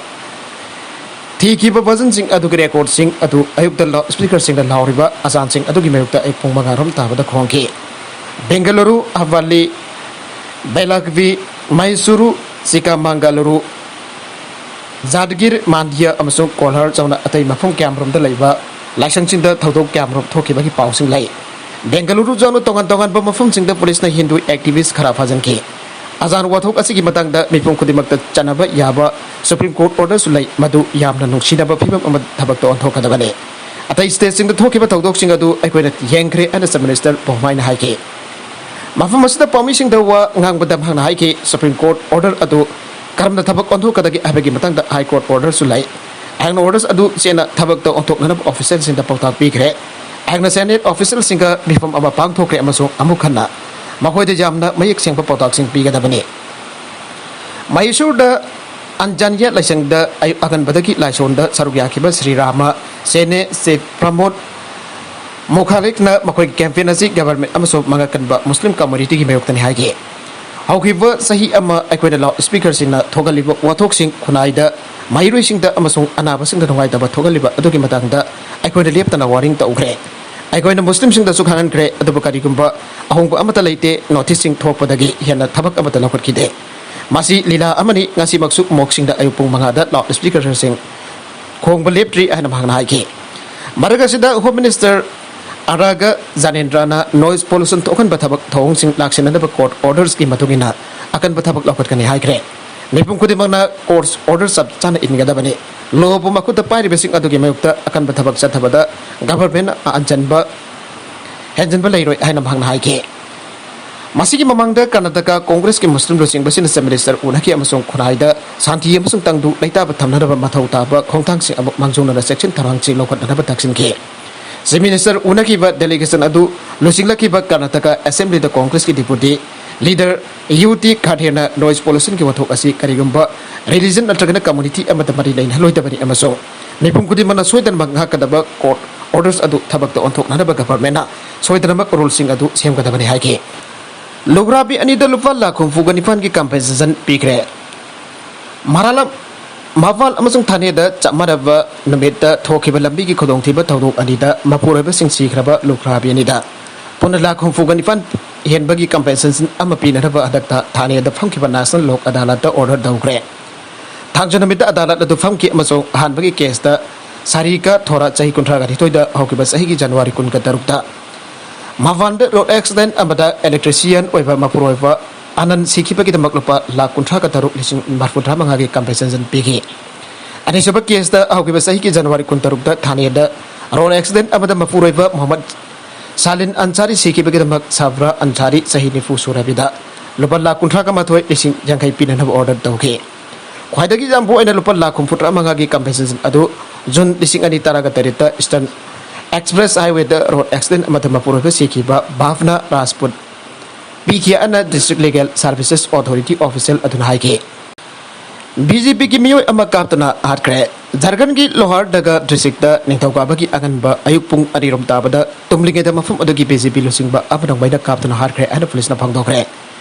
ꯏꯈꯤꯕ ꯚꯖꯟꯁꯤꯡ ꯑꯗꯨꯒꯤ ꯔꯦꯀꯣꯔꯗꯁꯤꯡ ꯑꯗꯨ ꯑꯌꯨꯛꯇ ꯂꯥꯎꯗ ꯁ꯭ꯄꯤꯀꯔꯁꯤꯡꯗ ꯂꯥꯎꯔꯤꯕ ꯑꯖꯥꯟꯁꯤꯡ ꯑꯗꯨꯒꯤ ꯃꯥꯌꯣꯛꯇ ꯑꯌꯨꯛ ꯄꯨꯡ ꯃꯉꯥ ꯔꯣꯝ ꯇꯥꯕꯗ ꯈꯣꯡꯈꯤ꯫ ꯕꯦꯡꯒꯂꯨꯔꯨ, ꯍꯕꯥꯂꯤ, ꯕꯦꯂꯥꯒꯚꯤ, ꯃꯩꯁꯨꯔꯨ, ꯆꯤꯀꯥꯃꯥꯡꯒꯂꯨꯔꯨ, ꯖꯥꯗꯒꯤꯔ, ꯃꯥꯟꯗꯤꯌꯥ ꯑꯃꯁꯨꯡ ꯀꯣꯜꯍꯔ ꯌꯥꯎꯅ ꯑꯇꯩ ꯃꯐꯝ ꯀꯌꯥꯃꯔꯣꯝꯗ ꯂꯩꯕ ꯂꯥꯏꯁꯪꯁꯤꯡꯗ ꯊꯧꯗꯣꯛ ꯀꯌꯥꯃꯔꯣꯝ ꯊꯣꯛꯈꯤꯕꯒꯤ ꯄꯥꯎꯁꯤꯡ ꯂꯩ꯫ ꯕꯦꯡꯒꯂꯨꯔꯨ ꯌꯥꯎꯅ ꯇꯣꯉꯥꯟ ꯇꯣꯉꯥꯟꯕ ꯃꯐꯝꯁꯤꯡꯗ ꯄꯨꯂꯤꯁꯅ ꯍꯤꯟꯗꯨ ꯑꯦꯛꯇꯤꯚꯤꯁ꯭ꯠ ꯈꯔ ꯐꯥꯖꯤꯟꯈꯤ꯫ ꯑꯖꯥꯟ ꯋꯥꯊꯣꯛ ꯑꯁꯤꯒꯤ ꯃꯇꯥꯡꯗ ꯃꯤꯄꯨꯝ ꯈꯨꯗꯤꯡꯃꯛꯇ ꯆꯠꯅꯕ ꯌꯥꯕ ꯁꯨꯄ꯭ꯔꯤꯝ ꯀꯣꯔꯠ ꯑꯣꯔꯗꯔꯁꯨ ꯂꯩ, ꯃꯗꯨ ꯌꯥꯝꯅ ꯅꯨꯡꯁꯤꯅꯕ ꯐꯤꯚꯝ ꯑꯃ ꯊꯕꯛꯇ ꯑꯣꯟꯊꯣꯛꯀꯗꯕꯅꯤ꯫ ꯑꯇꯩ ꯁ꯭ꯇꯦꯠꯁꯤꯡꯗ ꯊꯣꯛꯈꯤꯕ ꯊꯧꯗꯣꯛꯁꯤꯡ ꯑꯗꯨ ꯑꯩꯈꯣꯏꯅ ꯌꯦꯡꯈ꯭ꯔꯦ ꯍꯥꯏꯅ ꯆꯤꯐ ꯃꯤꯅꯤꯁꯇꯔ ꯄꯥꯎꯃꯥꯏꯅ ꯍꯥꯏꯈꯤ꯫ ꯃꯐꯝ ꯑꯁꯤꯗ ꯄꯥꯎꯃꯤꯁꯤꯡꯗ ꯋꯥ ꯉꯥꯡꯕꯗ ꯃꯍꯥꯛꯅ ꯍꯥꯏꯈꯤ, ꯁꯨꯄ꯭ꯔꯤꯝ ꯀꯣꯔꯠ ꯑꯣꯔꯗꯔ ꯑꯗꯨ ꯀꯔꯝꯅ ꯊꯕꯛ ꯑꯣꯟꯊꯣꯛꯀꯗꯒꯦ ꯍꯥꯏꯕꯒꯤ ꯃꯇꯥꯡꯗ ꯍꯥꯏ ꯀꯣꯔꯠ ꯑꯣꯔꯗꯔꯁꯨ ꯂꯩ꯫ ꯑꯩꯍꯥꯛꯅ ꯑꯣꯔꯗꯔꯁ ꯑꯗꯨ ꯆꯦꯟꯅ ꯊꯕꯛꯇ ꯑꯣꯟꯊꯣꯛꯅꯅꯕ ꯑꯣꯐꯤꯁꯤꯌꯦꯜꯁꯤꯡꯗ ꯄꯥꯎꯇꯥꯛ ꯄꯤꯈ꯭ꯔꯦ꯫ ꯑꯩꯍꯥꯛꯅ ꯁꯦꯅꯦꯠ ꯑꯣꯐꯤꯁꯤꯌꯦꯜꯁꯤꯡꯒ ꯃꯤꯐꯝ ꯑꯃ ꯄꯥꯡꯊꯣꯛꯈ꯭ꯔꯦ ꯑꯃꯁꯨꯡ ꯑꯃꯨꯛ ꯍꯟꯅ ꯃꯈꯣꯏꯗ ꯌꯥꯝꯅ ꯃꯌꯦꯛ ꯁꯦꯡꯕ ꯄꯥꯎꯇꯥꯛꯁꯤꯡ ꯄꯤꯒꯗꯕꯅꯤ꯫ ꯃꯍꯦꯁꯨꯔꯗ ꯑꯟꯖꯥꯅꯤꯌꯥ ꯂꯥꯏꯁꯪꯗ ꯑꯌꯨꯛ ꯑꯉꯟꯕꯗꯒꯤ ꯂꯥꯏꯁꯣꯟꯗ ꯁꯔꯨꯛ ꯌꯥꯈꯤꯕ ꯁ꯭ꯔꯤ ꯔꯥꯃ ꯁꯦꯅꯦ ꯁꯦ ꯄ꯭ꯔꯃꯣꯗ ꯃꯨꯈꯥꯂꯤꯛꯅ ꯃꯈꯣꯏꯒꯤ ꯀꯦꯝꯄꯦꯟ ꯑꯁꯤ ꯒꯚꯔꯟꯃꯦꯟꯠ ꯑꯃꯁꯨꯡ ꯃꯉꯥ ꯀꯟꯕ ꯃꯨꯁꯂꯤꯝ ꯀꯝꯃ꯭ꯌꯨꯅꯤꯇꯤꯒꯤ ꯃꯥꯌꯣꯛꯇꯅꯤ ꯍꯥꯏꯈꯤ꯫ ꯍꯧꯈꯤꯕ ꯆꯍꯤ ꯑꯃ ꯑꯩꯈꯣꯏꯅ ꯂꯥꯎꯗ ꯁ꯭ꯄꯤꯀꯔꯁꯤꯡꯅ ꯊꯣꯛꯍꯜꯂꯤꯕ ꯋꯥꯊꯣꯛꯁꯤꯡ, ꯈꯨꯟꯅꯥꯏꯗ ꯃꯍꯩꯔꯣꯏꯁꯤꯡꯗ ꯑꯃꯁꯨꯡ ꯑꯅꯥꯕꯁꯤꯡꯗ ꯅꯨꯡꯉꯥꯏꯇꯕ ꯊꯣꯛꯍꯜꯂꯤꯕ ꯑꯗꯨꯒꯤ ꯃꯇꯥꯡꯗ ꯑꯩꯈꯣꯏꯅ ꯂꯦꯞꯇꯅ ꯋꯥꯔꯅꯤꯡ ꯇꯧꯈ꯭ꯔꯦ꯫ ꯑꯩꯈꯣꯏꯅ ꯃꯨꯁꯂꯤꯝꯁꯤꯡꯗꯁꯨ ꯈꯪꯍꯟꯈ꯭ꯔꯦ, ꯑꯗꯨꯕꯨ ꯀꯔꯤꯒꯨꯝꯕ ꯑꯍꯣꯡꯕ ꯑꯃꯠꯇ ꯂꯩꯇꯦ, ꯅꯣꯇꯤꯁꯁꯤꯡ ꯊꯣꯛꯄꯗꯒꯤ ꯍꯦꯟꯅ ꯊꯕꯛ ꯑꯃꯠꯇ ꯂꯧꯈꯠꯈꯤꯗꯦ꯫ ꯃꯁꯤ ꯂꯤꯂꯥ ꯑꯃꯅꯤ, ꯉꯁꯤꯃꯛꯁꯨ ꯃꯣꯛꯁꯤꯡꯗ ꯑꯌꯨꯛ ꯄꯨꯡ ꯃꯉꯥꯗ ꯂꯥꯎꯗ ꯁ꯭ꯄꯤꯀꯔꯁꯤꯡ ꯈꯣꯡꯕ ꯂꯦꯞꯇ꯭ꯔꯤ ꯍꯥꯏꯅ ꯃꯍꯥꯛꯅ ꯍꯥꯏꯈꯤ꯫ ꯃꯔꯛ ꯑꯁꯤꯗ ꯍꯣꯝ ꯃꯤꯅꯤꯁꯇꯔ ꯑꯔꯥꯒ ꯖꯥꯅꯦꯟꯗ꯭ꯔꯅ ꯅꯣꯏꯁ ꯄꯣꯂꯨꯁꯟ ꯊꯣꯛꯍꯟꯕ ꯊꯕꯛ ꯊꯧꯑꯣꯡꯁꯤꯡ ꯂꯥꯛꯁꯤꯟꯅꯅꯕ ꯀꯣꯔꯠ ꯑꯣꯔꯗꯔꯁꯀꯤ ꯃꯇꯨꯡ ꯏꯟꯅ ꯑꯀꯟꯕ ꯊꯕꯛ ꯂꯧꯈꯠꯀꯅꯤ ꯍꯥꯏꯈ꯭ꯔꯦ꯫ ꯃꯤꯄꯨꯝ ꯈꯨꯗꯤꯡꯃꯛꯅ ꯀꯣꯔꯠ ꯑꯣꯔꯗꯔ ꯆꯞ ꯆꯥꯅ ꯏꯟꯒꯗꯕꯅꯤ꯫ ꯂꯣꯕꯨ ꯃꯈꯨꯠꯇ ꯄꯥꯏꯔꯤꯕꯁꯤꯡ ꯑꯗꯨꯒꯤ ꯃꯥꯌꯣꯛꯇ ꯑꯀꯟꯕ ꯊꯕꯛ ꯆꯠꯊꯕꯗ ꯒꯚꯔꯟꯃꯦꯟꯠꯅ ꯑꯍꯟꯖꯟꯕ, ꯍꯦꯟꯖꯟꯕ ꯂꯩꯔꯣꯏ ꯍꯥꯏꯅ ꯃꯍꯥꯛꯅ ꯍꯥꯏꯈꯤ꯫ ꯃꯁꯤꯒꯤ ꯃꯃꯥꯡꯗ ꯀꯔꯅꯥꯇꯀꯥ ꯀꯣꯡꯒ꯭ꯔꯦꯁꯀꯤ ꯃꯨꯁꯂꯤꯝ ꯂꯨꯆꯤꯡꯕꯁꯤꯡꯅ ꯆꯤꯐ ꯃꯤꯅꯤꯁꯇꯔ ꯎꯅꯈꯤ ꯑꯃꯁꯨꯡ ꯈꯨꯟꯅꯥꯏꯗ ꯁꯥꯟꯇꯤ ꯑꯃꯁꯨꯡ ꯇꯪꯗꯨ ꯂꯩꯇꯥꯕ ꯊꯝꯅꯅꯕ ꯃꯊꯧ ꯇꯥꯕ ꯈꯣꯡꯊꯥꯡꯁꯤꯡ ꯑꯃꯨꯛ ꯃꯥꯡꯖꯧꯅꯅ ꯆꯦꯛꯁꯤꯟ ꯊꯧꯔꯥꯡꯁꯤꯡ ꯂꯧꯈꯠꯅꯅꯕ ꯇꯛꯁꯤꯟꯈꯤ꯫ ꯆꯤꯐ ꯃꯤꯅꯤꯁꯇꯔ ꯎꯅꯈꯤꯕ ꯗꯦꯂꯤꯒꯦꯁꯟ ꯑꯗꯨ ꯂꯨꯆꯤꯡꯂꯛꯈꯤꯕ ꯀꯔꯅꯥꯇꯀꯥ ꯑꯦꯁꯦꯝꯕ꯭ꯂꯤꯗ ꯀꯣꯡꯒ꯭ꯔꯦꯁꯀꯤ ꯗꯤꯄꯨꯇꯤ ꯂꯤꯗꯔ ꯌꯨ ꯇꯤ ꯈꯥꯗꯦꯅ ꯅꯣꯏꯁ ꯄꯣꯂꯨꯁꯟꯒꯤ ꯋꯥꯊꯣꯛ ꯑꯁꯤ ꯀꯔꯤꯒꯨꯝꯕ ꯔꯤꯂꯤꯖꯟ ꯅꯠꯇ꯭ꯔꯒꯅ ꯀꯝꯃ꯭ꯌꯨꯅꯤꯇꯤ ꯑꯃꯠꯇ ꯃꯔꯤ ꯂꯩꯅꯍꯜꯂꯣꯏꯗꯕꯅꯤ ꯑꯃꯁꯨꯡ ꯃꯤꯄꯨꯝ ꯈꯨꯗꯤꯡꯃꯛꯅ ꯁꯣꯏꯗꯅꯃꯛ ꯉꯥꯛꯀꯗꯕ ꯀꯣꯔꯠ ꯑꯣꯔꯗꯔꯁ ꯑꯗꯨ ꯊꯕꯛꯇ ꯑꯣꯟꯊꯣꯛꯅꯅꯕ ꯒꯚꯔꯟꯃꯦꯟꯠꯅ ꯁꯣꯏꯗꯅꯃꯛ ꯔꯨꯜꯁꯤꯡ ꯑꯗꯨ ꯁꯦꯝꯒꯗꯕꯅꯤ ꯍꯥꯏꯈꯤ꯫ ꯂꯨꯈ꯭ꯔꯥꯕꯤ ꯑꯅꯤꯗ ꯂꯨꯄꯥ ꯂꯥꯈ ꯍꯨꯝꯐꯨꯒ ꯅꯤꯄꯥꯟꯒꯤ ꯀꯝꯄꯦꯟꯁꯦꯁꯟ ꯄꯤꯈ꯭ꯔꯦ꯫ ꯃꯔꯥꯂꯝ ꯃꯥꯚꯥꯜ ꯑꯃꯁꯨꯡ ꯊꯥꯅꯦꯗ ꯆꯞ ꯃꯥꯟꯅꯕ ꯅꯨꯃꯤꯠꯇ ꯊꯣꯛꯈꯤꯕ ꯂꯝꯕꯤꯒꯤ ꯈꯨꯗꯣꯡꯊꯤꯕ ꯊꯧꯗꯣꯛ ꯑꯅꯤꯗ ꯃꯄꯨꯔꯣꯏꯕꯁꯤꯡ ꯁꯤꯈ꯭ꯔꯕ ꯂꯨꯈ꯭ꯔꯥꯕꯤ ꯑꯅꯤꯗ ꯄꯨꯟꯅ ꯂꯥꯈ ꯍꯨꯝꯐꯨꯒ ꯅꯤꯄꯥꯟ ꯍꯦꯟꯕꯒꯤ compensation ꯑꯃ ꯄꯤꯅꯅꯕ ꯍꯟꯗꯛꯇ ꯊꯥꯅꯦꯗ ꯐꯝꯈꯤꯕ National Lok Adalat order ꯇꯧꯈ꯭ꯔꯦ꯫ ꯊꯥꯡꯖ ꯅꯨꯃꯤꯠꯇ ꯑꯗꯥꯂꯠ ꯑꯗꯨ ꯐꯝꯈꯤ ꯑꯃꯁꯨꯡ ꯑꯍꯥꯟꯕꯒꯤ case ꯇ ꯁꯥꯔꯤꯀꯥ ꯊꯣꯔꯥ ꯆꯍꯤ ꯀꯨꯟꯊ꯭ꯔꯥꯒ ꯅꯤꯊꯣꯏꯗ ꯍꯧꯈꯤꯕ ꯆꯍꯤꯒꯤ January ꯀꯨꯟꯒ ꯇꯔꯨꯛꯇ ꯃꯥꯚꯥꯜꯗ road accident ꯑꯃꯗ electrician ꯑꯣꯏꯕ ꯃꯄꯨꯔꯣꯏꯕ ꯑꯅꯟ ꯁꯤꯈꯤꯕꯒꯤꯗꯃꯛ ꯂꯨꯄꯥ ꯂꯥꯈ ꯀꯨꯟꯊ꯭ꯔꯥꯒ ꯇꯔꯨꯛ ꯂꯤꯁꯤꯡ ꯃꯔꯤꯐꯨꯇꯔꯥ ꯃꯉꯥꯒꯤ compensation ꯄꯤꯈꯤ꯫ ꯑꯅꯤꯁꯨꯕ case ꯇ ꯍꯧꯈꯤꯕ ꯆꯍꯤꯒꯤ January ꯀꯨꯟꯇꯔꯨꯛꯇ ꯊꯥꯅꯦꯗ road accident ꯑꯃꯗ ꯃꯄꯨꯔꯣꯏꯕ ꯃꯣꯍꯝꯃꯗ ꯁꯥꯂꯤꯟ ꯑꯟꯁꯥꯔꯤ ꯁꯤꯈꯤꯕꯒꯤꯗꯃꯛ ꯁꯥꯕ꯭ꯔꯥ ꯑꯟꯁꯥꯔꯤ ꯆꯍꯤ ꯅꯤꯐꯨ ꯁꯨꯔꯕꯤꯗ ꯂꯨꯄꯥ ꯂꯥꯈ ꯀꯨꯟꯊ꯭ꯔꯥꯒ ꯃꯥꯊꯣꯏ ꯂꯤꯁꯤꯡ ꯌꯥꯡꯈꯩ ꯄꯤꯅꯅꯕ order ꯇꯧꯈꯤ꯫ ꯈ꯭ꯋꯥꯏꯗꯒꯤ ꯌꯥꯝꯕ ꯑꯣꯏꯅ ꯂꯨꯄꯥ ꯂꯥꯈ ꯍꯨꯝꯐꯨꯇꯔꯥ ꯃꯉꯥꯒꯤ compensation ꯑꯗꯨ June ꯂꯤꯁꯤꯡ ꯑꯅꯤ ꯇꯔꯥꯒ ꯇꯔꯦꯠꯇ Eastern Express Highway ꯗ road accident ꯑꯃꯗ ꯃꯄꯨꯔꯣꯏꯕ ꯁꯤꯈꯤꯕ ꯚꯥꯚꯅꯥ ꯔꯥꯖꯄꯨꯠ ꯄꯤꯈꯤ ꯑꯅ District Legal Services Authority official ꯑꯗꯨꯅ ꯍꯥꯏꯈꯤ꯫ ꯕꯤ ꯖꯦ ꯄꯤꯒꯤ ꯃꯤꯑꯣꯏ ꯑꯃ ꯀꯥꯞꯇꯨꯅ ꯍꯥꯠꯈ꯭ꯔꯦ꯫ ꯖꯥꯔꯈꯟꯒꯤ ꯂꯣꯍꯥꯔꯗꯒꯥ district ꯇ ꯅꯤꯡꯊꯧꯀꯥꯕꯒꯤ ꯑꯉꯟꯕ ꯑꯌꯨꯛ ꯄꯨꯡ ꯑꯅꯤꯔꯣꯝ ꯇꯥꯕꯗ ꯇꯨꯝꯂꯤꯉꯩꯗ ꯃꯐꯝ ꯑꯗꯨꯒꯤ ꯕꯤ ꯖꯦ ꯄꯤ ꯂꯨꯆꯤꯡꯕ ꯑꯃꯅ ꯃꯩꯅ ꯀꯥꯞꯇꯨꯅ ꯍꯥꯠꯈ꯭ꯔꯦ ꯍꯥꯏꯅ ꯄꯨꯂꯤꯁꯅ ꯐꯣꯡꯗꯣꯛꯈ꯭ꯔꯦ꯫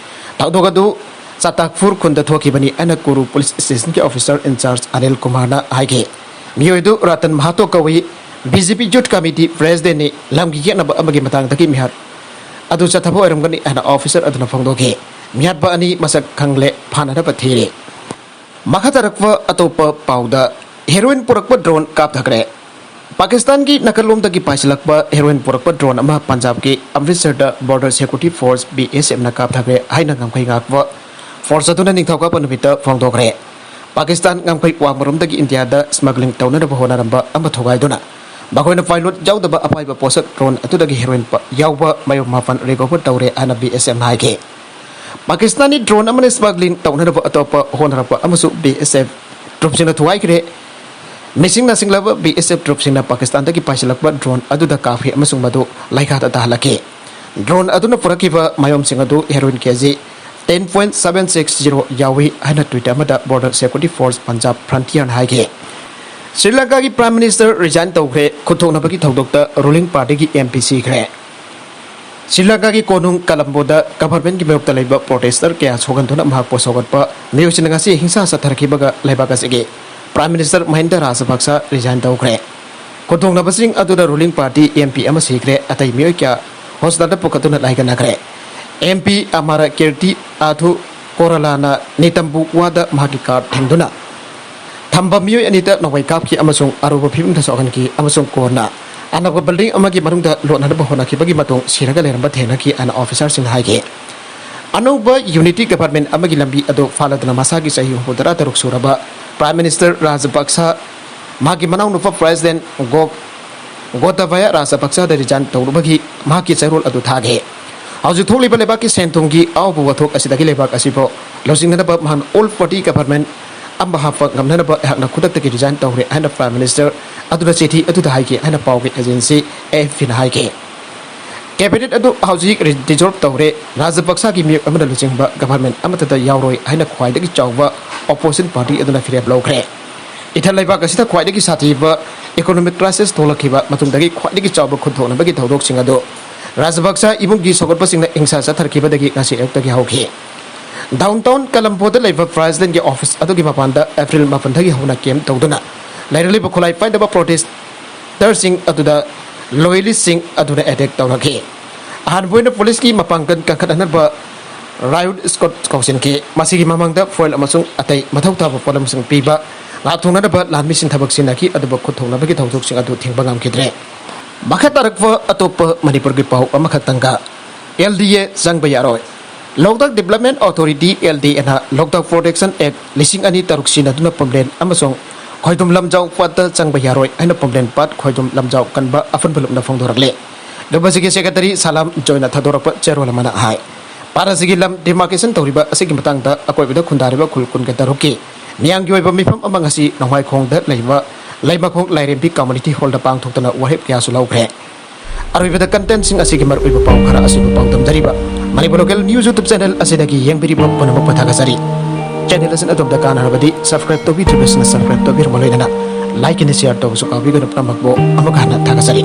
ꯊꯧꯗꯣꯛ ꯑꯗꯨ ꯆꯥꯇꯥꯛꯐꯨꯔ ꯈꯨꯟꯗ ꯊꯣꯛꯈꯤꯕꯅꯤ ꯍꯥꯏꯅ ꯀꯨꯔꯨ police station ꯒꯤ officer in charge ꯑꯅꯤꯜ ꯀꯨꯃꯥꯔꯅ ꯍꯥꯏꯈꯤ꯫ ꯃꯤꯑꯣꯏ ꯑꯗꯨ ꯔꯇꯟ ꯃꯍꯥꯇꯣ ꯀꯧꯏ, ꯕꯤ ꯖꯦ ꯄꯤ youth committee president ꯅꯤ꯫ ꯂꯝꯒꯤ ꯌꯦꯛꯅꯕ ꯑꯃꯒꯤ ꯃꯇꯥꯡꯗꯒꯤ ꯃꯤꯍꯥꯠ ꯑꯗꯨ ꯆꯠꯊꯕ ꯑꯣꯏꯔꯝꯒꯅꯤ ꯍꯥꯏꯅ officer ꯑꯗꯨꯅ ꯐꯣꯡꯗꯣꯛꯈꯤ꯫ ꯃꯤꯍꯥꯠꯄ ꯑꯅꯤ ꯃꯁꯛ ꯈꯪꯂꯦ, ꯐꯥꯅꯅꯕ ꯊꯤꯔꯤ꯫ ꯃꯈꯥ ꯇꯥꯔꯛꯄ ꯑꯇꯣꯞꯄ ꯄꯥꯎꯗ, heroin ꯄꯨꯔꯛꯄ drone ꯀꯥꯞꯊꯈ꯭ꯔꯦ꯫ ꯄꯥꯀꯤꯁꯇꯥꯟꯒꯤ ꯅꯥꯀꯜꯂꯣꯝꯗꯒꯤ ꯄꯥꯏꯁꯤꯜꯂꯛꯄ heroin ꯄꯨꯔꯛꯄ drone ꯑꯃ ꯄꯟꯖꯥꯕꯀꯤ ꯑꯃ꯭ꯔꯤꯠꯁꯔꯗ Border Security Force, B S F ꯅ ꯀꯥꯞꯊꯈ꯭ꯔꯦ ꯍꯥꯏꯅ ꯉꯝꯈꯩ ꯉꯥꯛꯄ force ꯑꯗꯨꯅ ꯅꯤꯡꯊꯧꯀꯥꯕ ꯅꯨꯃꯤꯠꯇ ꯐꯣꯡꯗꯣꯛꯈ꯭ꯔꯦ꯫ ꯄꯥꯀꯤꯁꯇꯥꯟ ꯉꯝꯈꯩ ꯋꯥꯡꯃꯔꯣꯝꯗꯒꯤ ꯏꯟꯗꯤꯌꯥꯗ smuggling ꯇꯧꯅꯅꯕ ꯍꯣꯠꯅꯔꯝꯕ ꯑꯃ ꯊꯨꯒꯥꯏꯗꯨꯅ ꯃꯈꯣꯏꯅ pilot ꯌꯥꯎꯗꯕ ꯑꯄꯥꯏꯕ ꯄꯣꯠꯁꯛ drone ꯑꯗꯨꯗꯒꯤ heroin ꯄ-, ꯌꯥꯎꯕ ꯃꯌꯣꯝ ꯃꯥꯄꯟ recover ꯇꯧꯔꯦ ꯍꯥꯏꯅ B S F ꯅ ꯍꯥꯏꯈꯤ꯫ ꯄꯥꯀꯤꯁꯇꯥꯅꯤ drone ꯑꯃꯅ smuggling ꯇꯧꯅꯅꯕ ꯑꯇꯣꯞꯄ ꯍꯣꯠꯅꯔꯛꯄ ꯑꯃꯁꯨ B S F troop ꯁꯤꯡꯅ ꯊꯨꯒꯥꯏꯈ꯭ꯔꯦ꯫ ꯃꯤꯁꯤꯡ ꯅꯥꯁꯤꯡꯂꯕ B S F troop ꯁꯤꯡꯅ ꯄꯥꯀꯤꯁꯇꯥꯟꯗꯒꯤ ꯄꯥꯏꯁꯤꯜꯂꯛꯄ drone ꯑꯗꯨꯗ ꯀꯥꯞꯈꯤ ꯑꯃꯁꯨꯡ ꯃꯗꯨ ꯂꯩꯈꯥꯗ ꯇꯥꯍꯜꯂꯛꯈꯤ꯫ Drone ꯑꯗꯨꯅ ꯄꯨꯔꯛꯈꯤꯕ ꯃꯌꯣꯝꯁꯤꯡ ꯑꯗꯨ heroin K G ten point seven six zero ꯌꯥꯎꯏ ꯍꯥꯏꯅ tweet ꯑꯃꯗ Border Security Force Punjab Frontier ꯅ ꯍꯥꯏꯈꯤ꯫ ꯁ꯭ꯔꯤ ꯂꯪꯀꯥꯒꯤ Prime Minister resign ꯇꯧꯈ꯭ꯔꯦ꯫ ꯈꯨꯠꯊꯣꯛꯅꯕꯒꯤ ꯊꯧꯗꯣꯛꯇ ruling party ꯒꯤ M P ꯁꯤꯈ꯭ꯔꯦ꯫ ꯁ꯭ꯔꯤ ꯂꯪꯀꯥꯒꯤ ꯀꯣꯅꯨꯡ ꯀꯂꯝꯕꯣꯗ ꯒꯚꯔꯟꯃꯦꯟꯠꯀꯤ ꯃꯥꯌꯣꯛꯇ ꯂꯩꯕ ꯄ꯭ꯔꯣꯇꯦꯁꯇꯔ ꯀꯌꯥ ꯁꯣꯛꯍꯟꯗꯨꯅ ꯃꯍꯥꯛꯄꯨ ꯁꯧꯒꯠꯄ ꯃꯤꯑꯣꯏꯁꯤꯡꯅ ꯉꯁꯤ ꯍꯤꯡꯁꯥ ꯆꯠꯊꯔꯛꯈꯤꯕꯒ ꯂꯩꯕꯥꯛ ꯑꯁꯤꯒꯤ ꯄ꯭ꯔꯥꯏꯝ ꯃꯤꯅꯤꯁꯇꯔ ꯃꯍꯤꯟꯗ ꯔꯥꯖꯄꯛꯁ ꯔꯤꯖꯥꯏꯟ ꯇꯧꯈ꯭ꯔꯦ꯫ ꯈꯨꯗꯣꯡꯅꯕꯁꯤꯡ ꯑꯗꯨꯗ ꯔꯨꯂꯤꯡ ꯄꯥꯔꯇꯤ ꯑꯦꯝ ꯄꯤ ꯑꯃ ꯁꯤꯈ꯭ꯔꯦ, ꯑꯇꯩ ꯃꯤꯑꯣꯏ ꯀꯌꯥ ꯍꯣꯁꯄꯤꯇꯥꯜꯗ ꯄꯨꯈꯠꯇꯨꯅ ꯂꯥꯏꯀꯠꯅꯈ꯭ꯔꯦ꯫ ꯑꯦꯝ ꯄꯤ ꯑꯃꯔ ꯀꯤꯔꯇꯤ ꯑꯥꯊꯨ ꯀꯣꯔꯂꯥꯅ ꯅꯤꯇꯝꯕꯨ ꯋꯥꯗ ꯃꯍꯥꯛꯀꯤ ꯀꯥꯔ ꯊꯤꯡꯗꯨꯅ ꯊꯝꯕ ꯃꯤꯑꯣꯏ ꯑꯅꯤꯗ ꯅꯣꯡꯃꯩ ꯀꯥꯞꯈꯤ ꯑꯃꯁꯨꯡ ꯑꯔꯨꯕ ꯐꯤꯕꯝꯗ ꯁꯣꯛꯍꯟꯈꯤ ꯑꯃꯁꯨꯡ ꯀꯣꯟꯅ ꯑꯅꯛꯄ ꯕꯤꯜꯗꯤꯡ ꯑꯃꯒꯤ ꯃꯅꯨꯡꯗ ꯂꯣꯠꯅꯅꯕ ꯍꯣꯠꯅꯈꯤꯕꯒꯤ ꯃꯇꯨꯡ ꯁꯤꯔꯒ ꯂꯩꯔꯝꯕ ꯊꯦꯡꯅꯈꯤ ꯍꯥꯏꯅ ꯑꯣꯐꯤꯁꯥꯔꯁꯤꯡꯅ ꯍꯥꯏꯈꯤ꯫ ꯑꯅꯧꯕ ꯌꯨꯅꯤꯇꯤ ꯒꯚꯔꯟꯃꯦꯟꯠ ꯑꯃꯒꯤ ꯂꯝꯕꯤ ꯑꯗꯨ ꯐꯥꯂꯗꯨꯅ ꯃꯁꯥꯒꯤ ꯆꯍꯤ ꯍꯨꯝꯐꯨ ꯇꯔꯥ ꯇꯔꯨꯛ ꯁꯨꯔꯕ ꯄ꯭ꯔꯥꯏꯝ ꯃꯤꯅꯤꯁꯇꯔ ꯔꯥꯖꯄꯛꯁ, ꯃꯍꯥꯛꯀꯤ ꯃꯅꯥꯎꯅꯨꯄꯥ ꯄ꯭ꯔꯦꯁꯤꯗꯦꯟꯠ ꯒꯣ-, ꯒꯣꯇꯥꯕꯌꯥ ꯔꯥꯖꯄꯛꯁꯗ ꯔꯤꯖꯥꯏꯟ ꯇꯧꯔꯨꯕꯒꯤ ꯃꯍꯥꯛꯀꯤ ꯆꯦꯔꯣꯜ ꯑꯗꯨ ꯊꯥꯈꯤ꯫ ꯍꯧꯖꯤꯛ ꯊꯣꯛꯂꯤꯕ ꯂꯩꯕꯥꯛꯀꯤ ꯁꯦꯟ ꯊꯨꯝꯒꯤ ꯑꯍꯥꯎꯕ ꯋꯥꯊꯣꯛ ꯑꯁꯤꯗꯒꯤ ꯂꯩꯕꯥꯛ ꯑꯁꯤꯕꯨ ꯂꯧꯁꯤꯟꯅꯅꯕ ꯃꯍꯥꯛꯅ ꯑꯣꯜ ꯄꯥꯔꯇꯤ ꯒꯚꯔꯟꯃꯦꯟꯠ ꯑꯃ ꯍꯥꯞꯄ ꯉꯝꯅꯅꯕ ꯑꯩꯍꯥꯛꯅ ꯈꯨꯗꯛꯇꯒꯤ ꯔꯤꯖꯥꯏꯟ ꯇꯧꯔꯦ ꯍꯥꯏꯅ ꯄ꯭ꯔꯥꯏꯝ ꯃꯤꯅꯤꯁꯇꯔ ꯑꯗꯨꯅ ꯆꯤꯊꯤ ꯑꯗꯨꯗ ꯍꯥꯏꯈꯤ ꯍꯥꯏꯅ ꯄꯥꯎꯒꯤ ꯑꯦꯖꯦꯟꯁꯤ ꯑꯦ ꯑꯦꯐ ꯄꯤꯅ ꯍꯥꯏꯈꯤ꯫ ꯀꯦꯕꯤꯅꯦꯠ ꯑꯗꯨ ꯍꯧꯖꯤꯛ ꯔꯤ-, ꯗꯤꯖꯣꯜꯕ ꯇꯧꯔꯦ꯫ ꯔꯥꯖꯄꯛꯁꯒꯤ ꯃꯤꯑꯣꯏ ꯑꯃꯅ ꯂꯨꯆꯤꯡꯕ ꯒꯚꯔꯟꯃꯦꯟꯠ ꯑꯃꯠꯇꯗ ꯌꯥꯎꯔꯣꯏ ꯍꯥꯏꯅ ꯈ꯭ꯋꯥꯏꯗꯒꯤ ꯆꯥꯎꯕ ꯑꯣꯄꯣꯖꯤꯁꯟ ꯄꯥꯔꯇꯤ ꯑꯗꯨꯅ ꯐꯤꯔꯦꯞ ꯂꯧꯈ꯭ꯔꯦ꯫ ꯏꯊꯠ ꯂꯩꯕꯥꯛ ꯑꯁꯤꯗ ꯈ꯭ꯋꯥꯏꯗꯒꯤ ꯁꯥꯊꯤꯕ ꯏꯀꯣꯅꯣꯃꯤꯛ ꯀ꯭ꯔꯥꯏꯁꯤꯁ ꯊꯣꯛꯂꯛꯈꯤꯕ ꯃꯇꯨꯡꯗꯒꯤ ꯈ꯭ꯋꯥꯏꯗꯒꯤ ꯆꯥꯎꯕ ꯈꯨꯠꯊꯣꯛꯅꯕꯒꯤ ꯊꯧꯗꯣꯛꯁꯤꯡ ꯑꯗꯨ ꯔꯥꯖꯄꯛꯁ ꯏꯃꯨꯡꯒꯤ ꯁꯧꯒꯠꯄꯁꯤꯡꯅ ꯍꯤꯡꯁꯥ ꯆꯠꯊꯔꯛꯈꯤꯕꯗꯒꯤ ꯉꯁꯤ ꯑꯌꯨꯛꯇꯒꯤ ꯍꯧꯈꯤ꯫ ꯗꯥꯎꯟꯇꯥꯎꯟ ꯀꯂꯝꯕꯣꯗ ꯂꯩꯕ ꯄ꯭ꯔꯦꯁꯤꯗꯦꯟꯠꯀꯤ ꯑꯣꯐꯤꯁ ꯑꯗꯨꯒꯤ ꯃꯄꯥꯟꯗ ꯑꯦꯄ꯭ꯔꯤꯜ ꯃꯥꯄꯟꯗꯒꯤ ꯍꯧꯅ ꯀꯦꯝꯞ ꯇꯧꯗꯨꯅ ꯂꯩꯔꯛꯂꯤꯕ ꯈꯨꯠꯂꯥꯏ ꯄꯥꯏꯗꯕ ꯄ꯭ꯔꯣꯇꯦꯁꯇꯔꯁꯤꯡ ꯑꯗꯨꯗ ꯂꯣꯌꯦꯂꯤꯁꯁꯤꯡ ꯑꯗꯨꯅ ꯑꯦꯇꯦꯛ ꯇꯧꯔꯛꯈꯤ꯫ ꯑꯍꯥꯟꯕ ꯑꯣꯏꯅ ꯄꯨꯂꯤꯁꯀꯤ ꯃꯄꯥꯡꯒꯜ ꯀꯟꯈꯠꯍꯟꯅꯕ ꯔꯥꯏꯠ ꯁ꯭ꯀ꯭ꯋꯥꯗ ꯀꯧꯁꯤꯟꯈꯤ꯫ ꯃꯁꯤꯒꯤ ꯃꯃꯥꯡꯗ ꯐꯣꯏꯜ ꯑꯃꯁꯨꯡ ꯑꯇꯩ ꯃꯊꯧ ꯇꯥꯕ ꯄꯣꯠꯂꯝꯁꯤꯡ ꯄꯤꯕ ꯉꯥꯛꯊꯣꯛꯅꯅꯕ ꯂꯥꯟꯃꯤꯁꯤꯡ ꯊꯕꯛ ꯁꯤꯟꯅꯈꯤ, ꯑꯗꯨꯕꯨ ꯈꯨꯠ ꯊꯣꯛꯅꯕꯒꯤ ꯊꯧꯗꯣꯛꯁꯤꯡ ꯑꯗꯨ ꯊꯤꯡꯕ ꯉꯝꯈꯤꯗ꯭ꯔꯦ꯫ ꯃꯈꯥ ꯇꯥꯔꯛꯄ ꯑꯇꯣꯞꯄ ꯃꯅꯤꯄꯨꯔꯒꯤ ꯄꯥꯎ ꯑꯃꯈꯛꯇꯪꯒ꯫ ꯑꯦꯜ ꯗꯤ ꯑꯦ ꯆꯪꯕ ꯌꯥꯔꯣꯏ꯫ ꯂꯣꯛꯇꯥꯛ ꯗꯤꯕꯦꯂꯞꯃꯦꯟꯠ ꯑꯣꯊꯣꯔꯤꯇꯤ, ꯑꯦꯜ ꯗꯤ ꯑꯦꯅ ꯂꯣꯛꯇꯥꯛ ꯄ꯭ꯔꯣꯇꯦꯛꯁꯟ ꯑꯦꯛ ꯂꯤꯁꯤꯡ ꯑꯅꯤ ꯇꯔꯨꯛ ꯁꯤꯖꯤꯟꯅꯗꯨꯅ ꯄꯨꯝꯂꯦꯟ ꯑꯃꯁꯨꯡ ꯈꯣꯏꯗꯨꯝ ꯂꯝꯖꯥꯎ ꯄꯥꯠꯇ ꯆꯪꯕ ꯌꯥꯔꯣꯏ ꯍꯥꯏꯅ ꯄꯨꯝꯂꯦꯟ ꯄꯥꯠ ꯈꯣꯏꯗꯨꯝ ꯂꯝꯖꯥꯎ ꯀꯟꯕ ꯑꯄꯨꯟꯕ ꯂꯨꯞꯅ ꯐꯣꯡꯗꯣꯔꯛꯂꯦ꯫ ꯂꯨꯞ ꯑꯁꯤꯒꯤ ꯁꯦꯀ꯭ꯔꯦꯇꯔꯤ ꯁꯂꯥꯝ ꯖꯣꯏꯅ ꯊꯥꯗꯣꯔꯛꯄ ꯆꯦꯔꯣꯜ ꯑꯃꯅ ꯍꯥꯏ, ꯄꯥꯠ ꯑꯁꯤꯒꯤ ꯂꯝ ꯗꯤꯃꯥꯔꯀꯦꯁꯟ ꯇꯧꯔꯤꯕ ꯑꯁꯤꯒꯤ ꯃꯇꯥꯡꯗ ꯑꯀꯣꯏꯕꯗ ꯈꯨꯟꯗꯥꯔꯤꯕ ꯈꯨꯜ ꯀꯨꯟꯒ ꯇꯔꯨꯛꯀꯤ ꯃꯤꯌꯥꯝꯒꯤ ꯑꯣꯏꯕ ꯃꯤꯐꯝ ꯑꯃ ꯉꯁꯤ ꯅꯣꯡꯃꯥꯏꯈꯣꯡꯗ ꯂꯩꯕ ꯂꯩꯃꯈꯣꯡ ꯂꯥꯏꯔꯦꯝꯕꯤ ꯀꯝꯃ꯭ꯌꯨꯅꯤꯇꯤ ꯍꯣꯜꯗ ꯄꯥꯡꯊꯣꯛꯇꯨꯅ ꯋꯥꯔꯦꯞ ꯀꯌꯥꯁꯨ ꯂꯧꯈ꯭ꯔꯦ꯫ ꯑꯔꯣꯏꯕꯗ ꯀꯟꯇꯦꯟꯠꯁꯤꯡ ꯑꯁꯤꯒꯤ ꯃꯔꯨꯑꯣꯏꯕ ꯄꯥꯎ ꯈꯔ ꯑꯁꯤꯕꯨ ꯄꯥꯎꯗꯝꯖꯔꯤꯕ Manipur local news YouTube channel ꯑꯁꯤꯗꯒꯤ ꯌꯦꯡꯕꯤꯔꯤꯕ ꯄꯨꯝꯅꯃꯛꯄꯨ ꯊꯥꯒꯠꯆꯔꯤ꯫ ꯆꯦꯅꯦꯜ ꯑꯁꯤꯅ ꯑꯗꯣꯝꯗ ꯀꯥꯟꯅꯔꯕꯗꯤ ꯁꯕꯁꯀ꯭ꯔꯥꯏꯕ ꯇꯧꯕꯤꯗ꯭ꯔꯤꯕꯁꯤꯡꯅ ꯁꯕꯁꯀ꯭ꯔꯥꯏꯕ ꯇꯧꯕꯤꯔꯝꯕ ꯂꯣꯏꯅꯅ ꯂꯥꯏꯛ ꯑꯦꯟ ꯁꯤꯌꯔ ꯇꯧꯕꯁꯨ ꯀꯥꯎꯕꯤꯒꯅꯨ꯫ ꯄꯨꯝꯅꯃꯛꯄꯨ ꯑꯃꯨꯛ ꯍꯟꯅ ꯊꯥꯒꯠꯆꯔꯤ꯫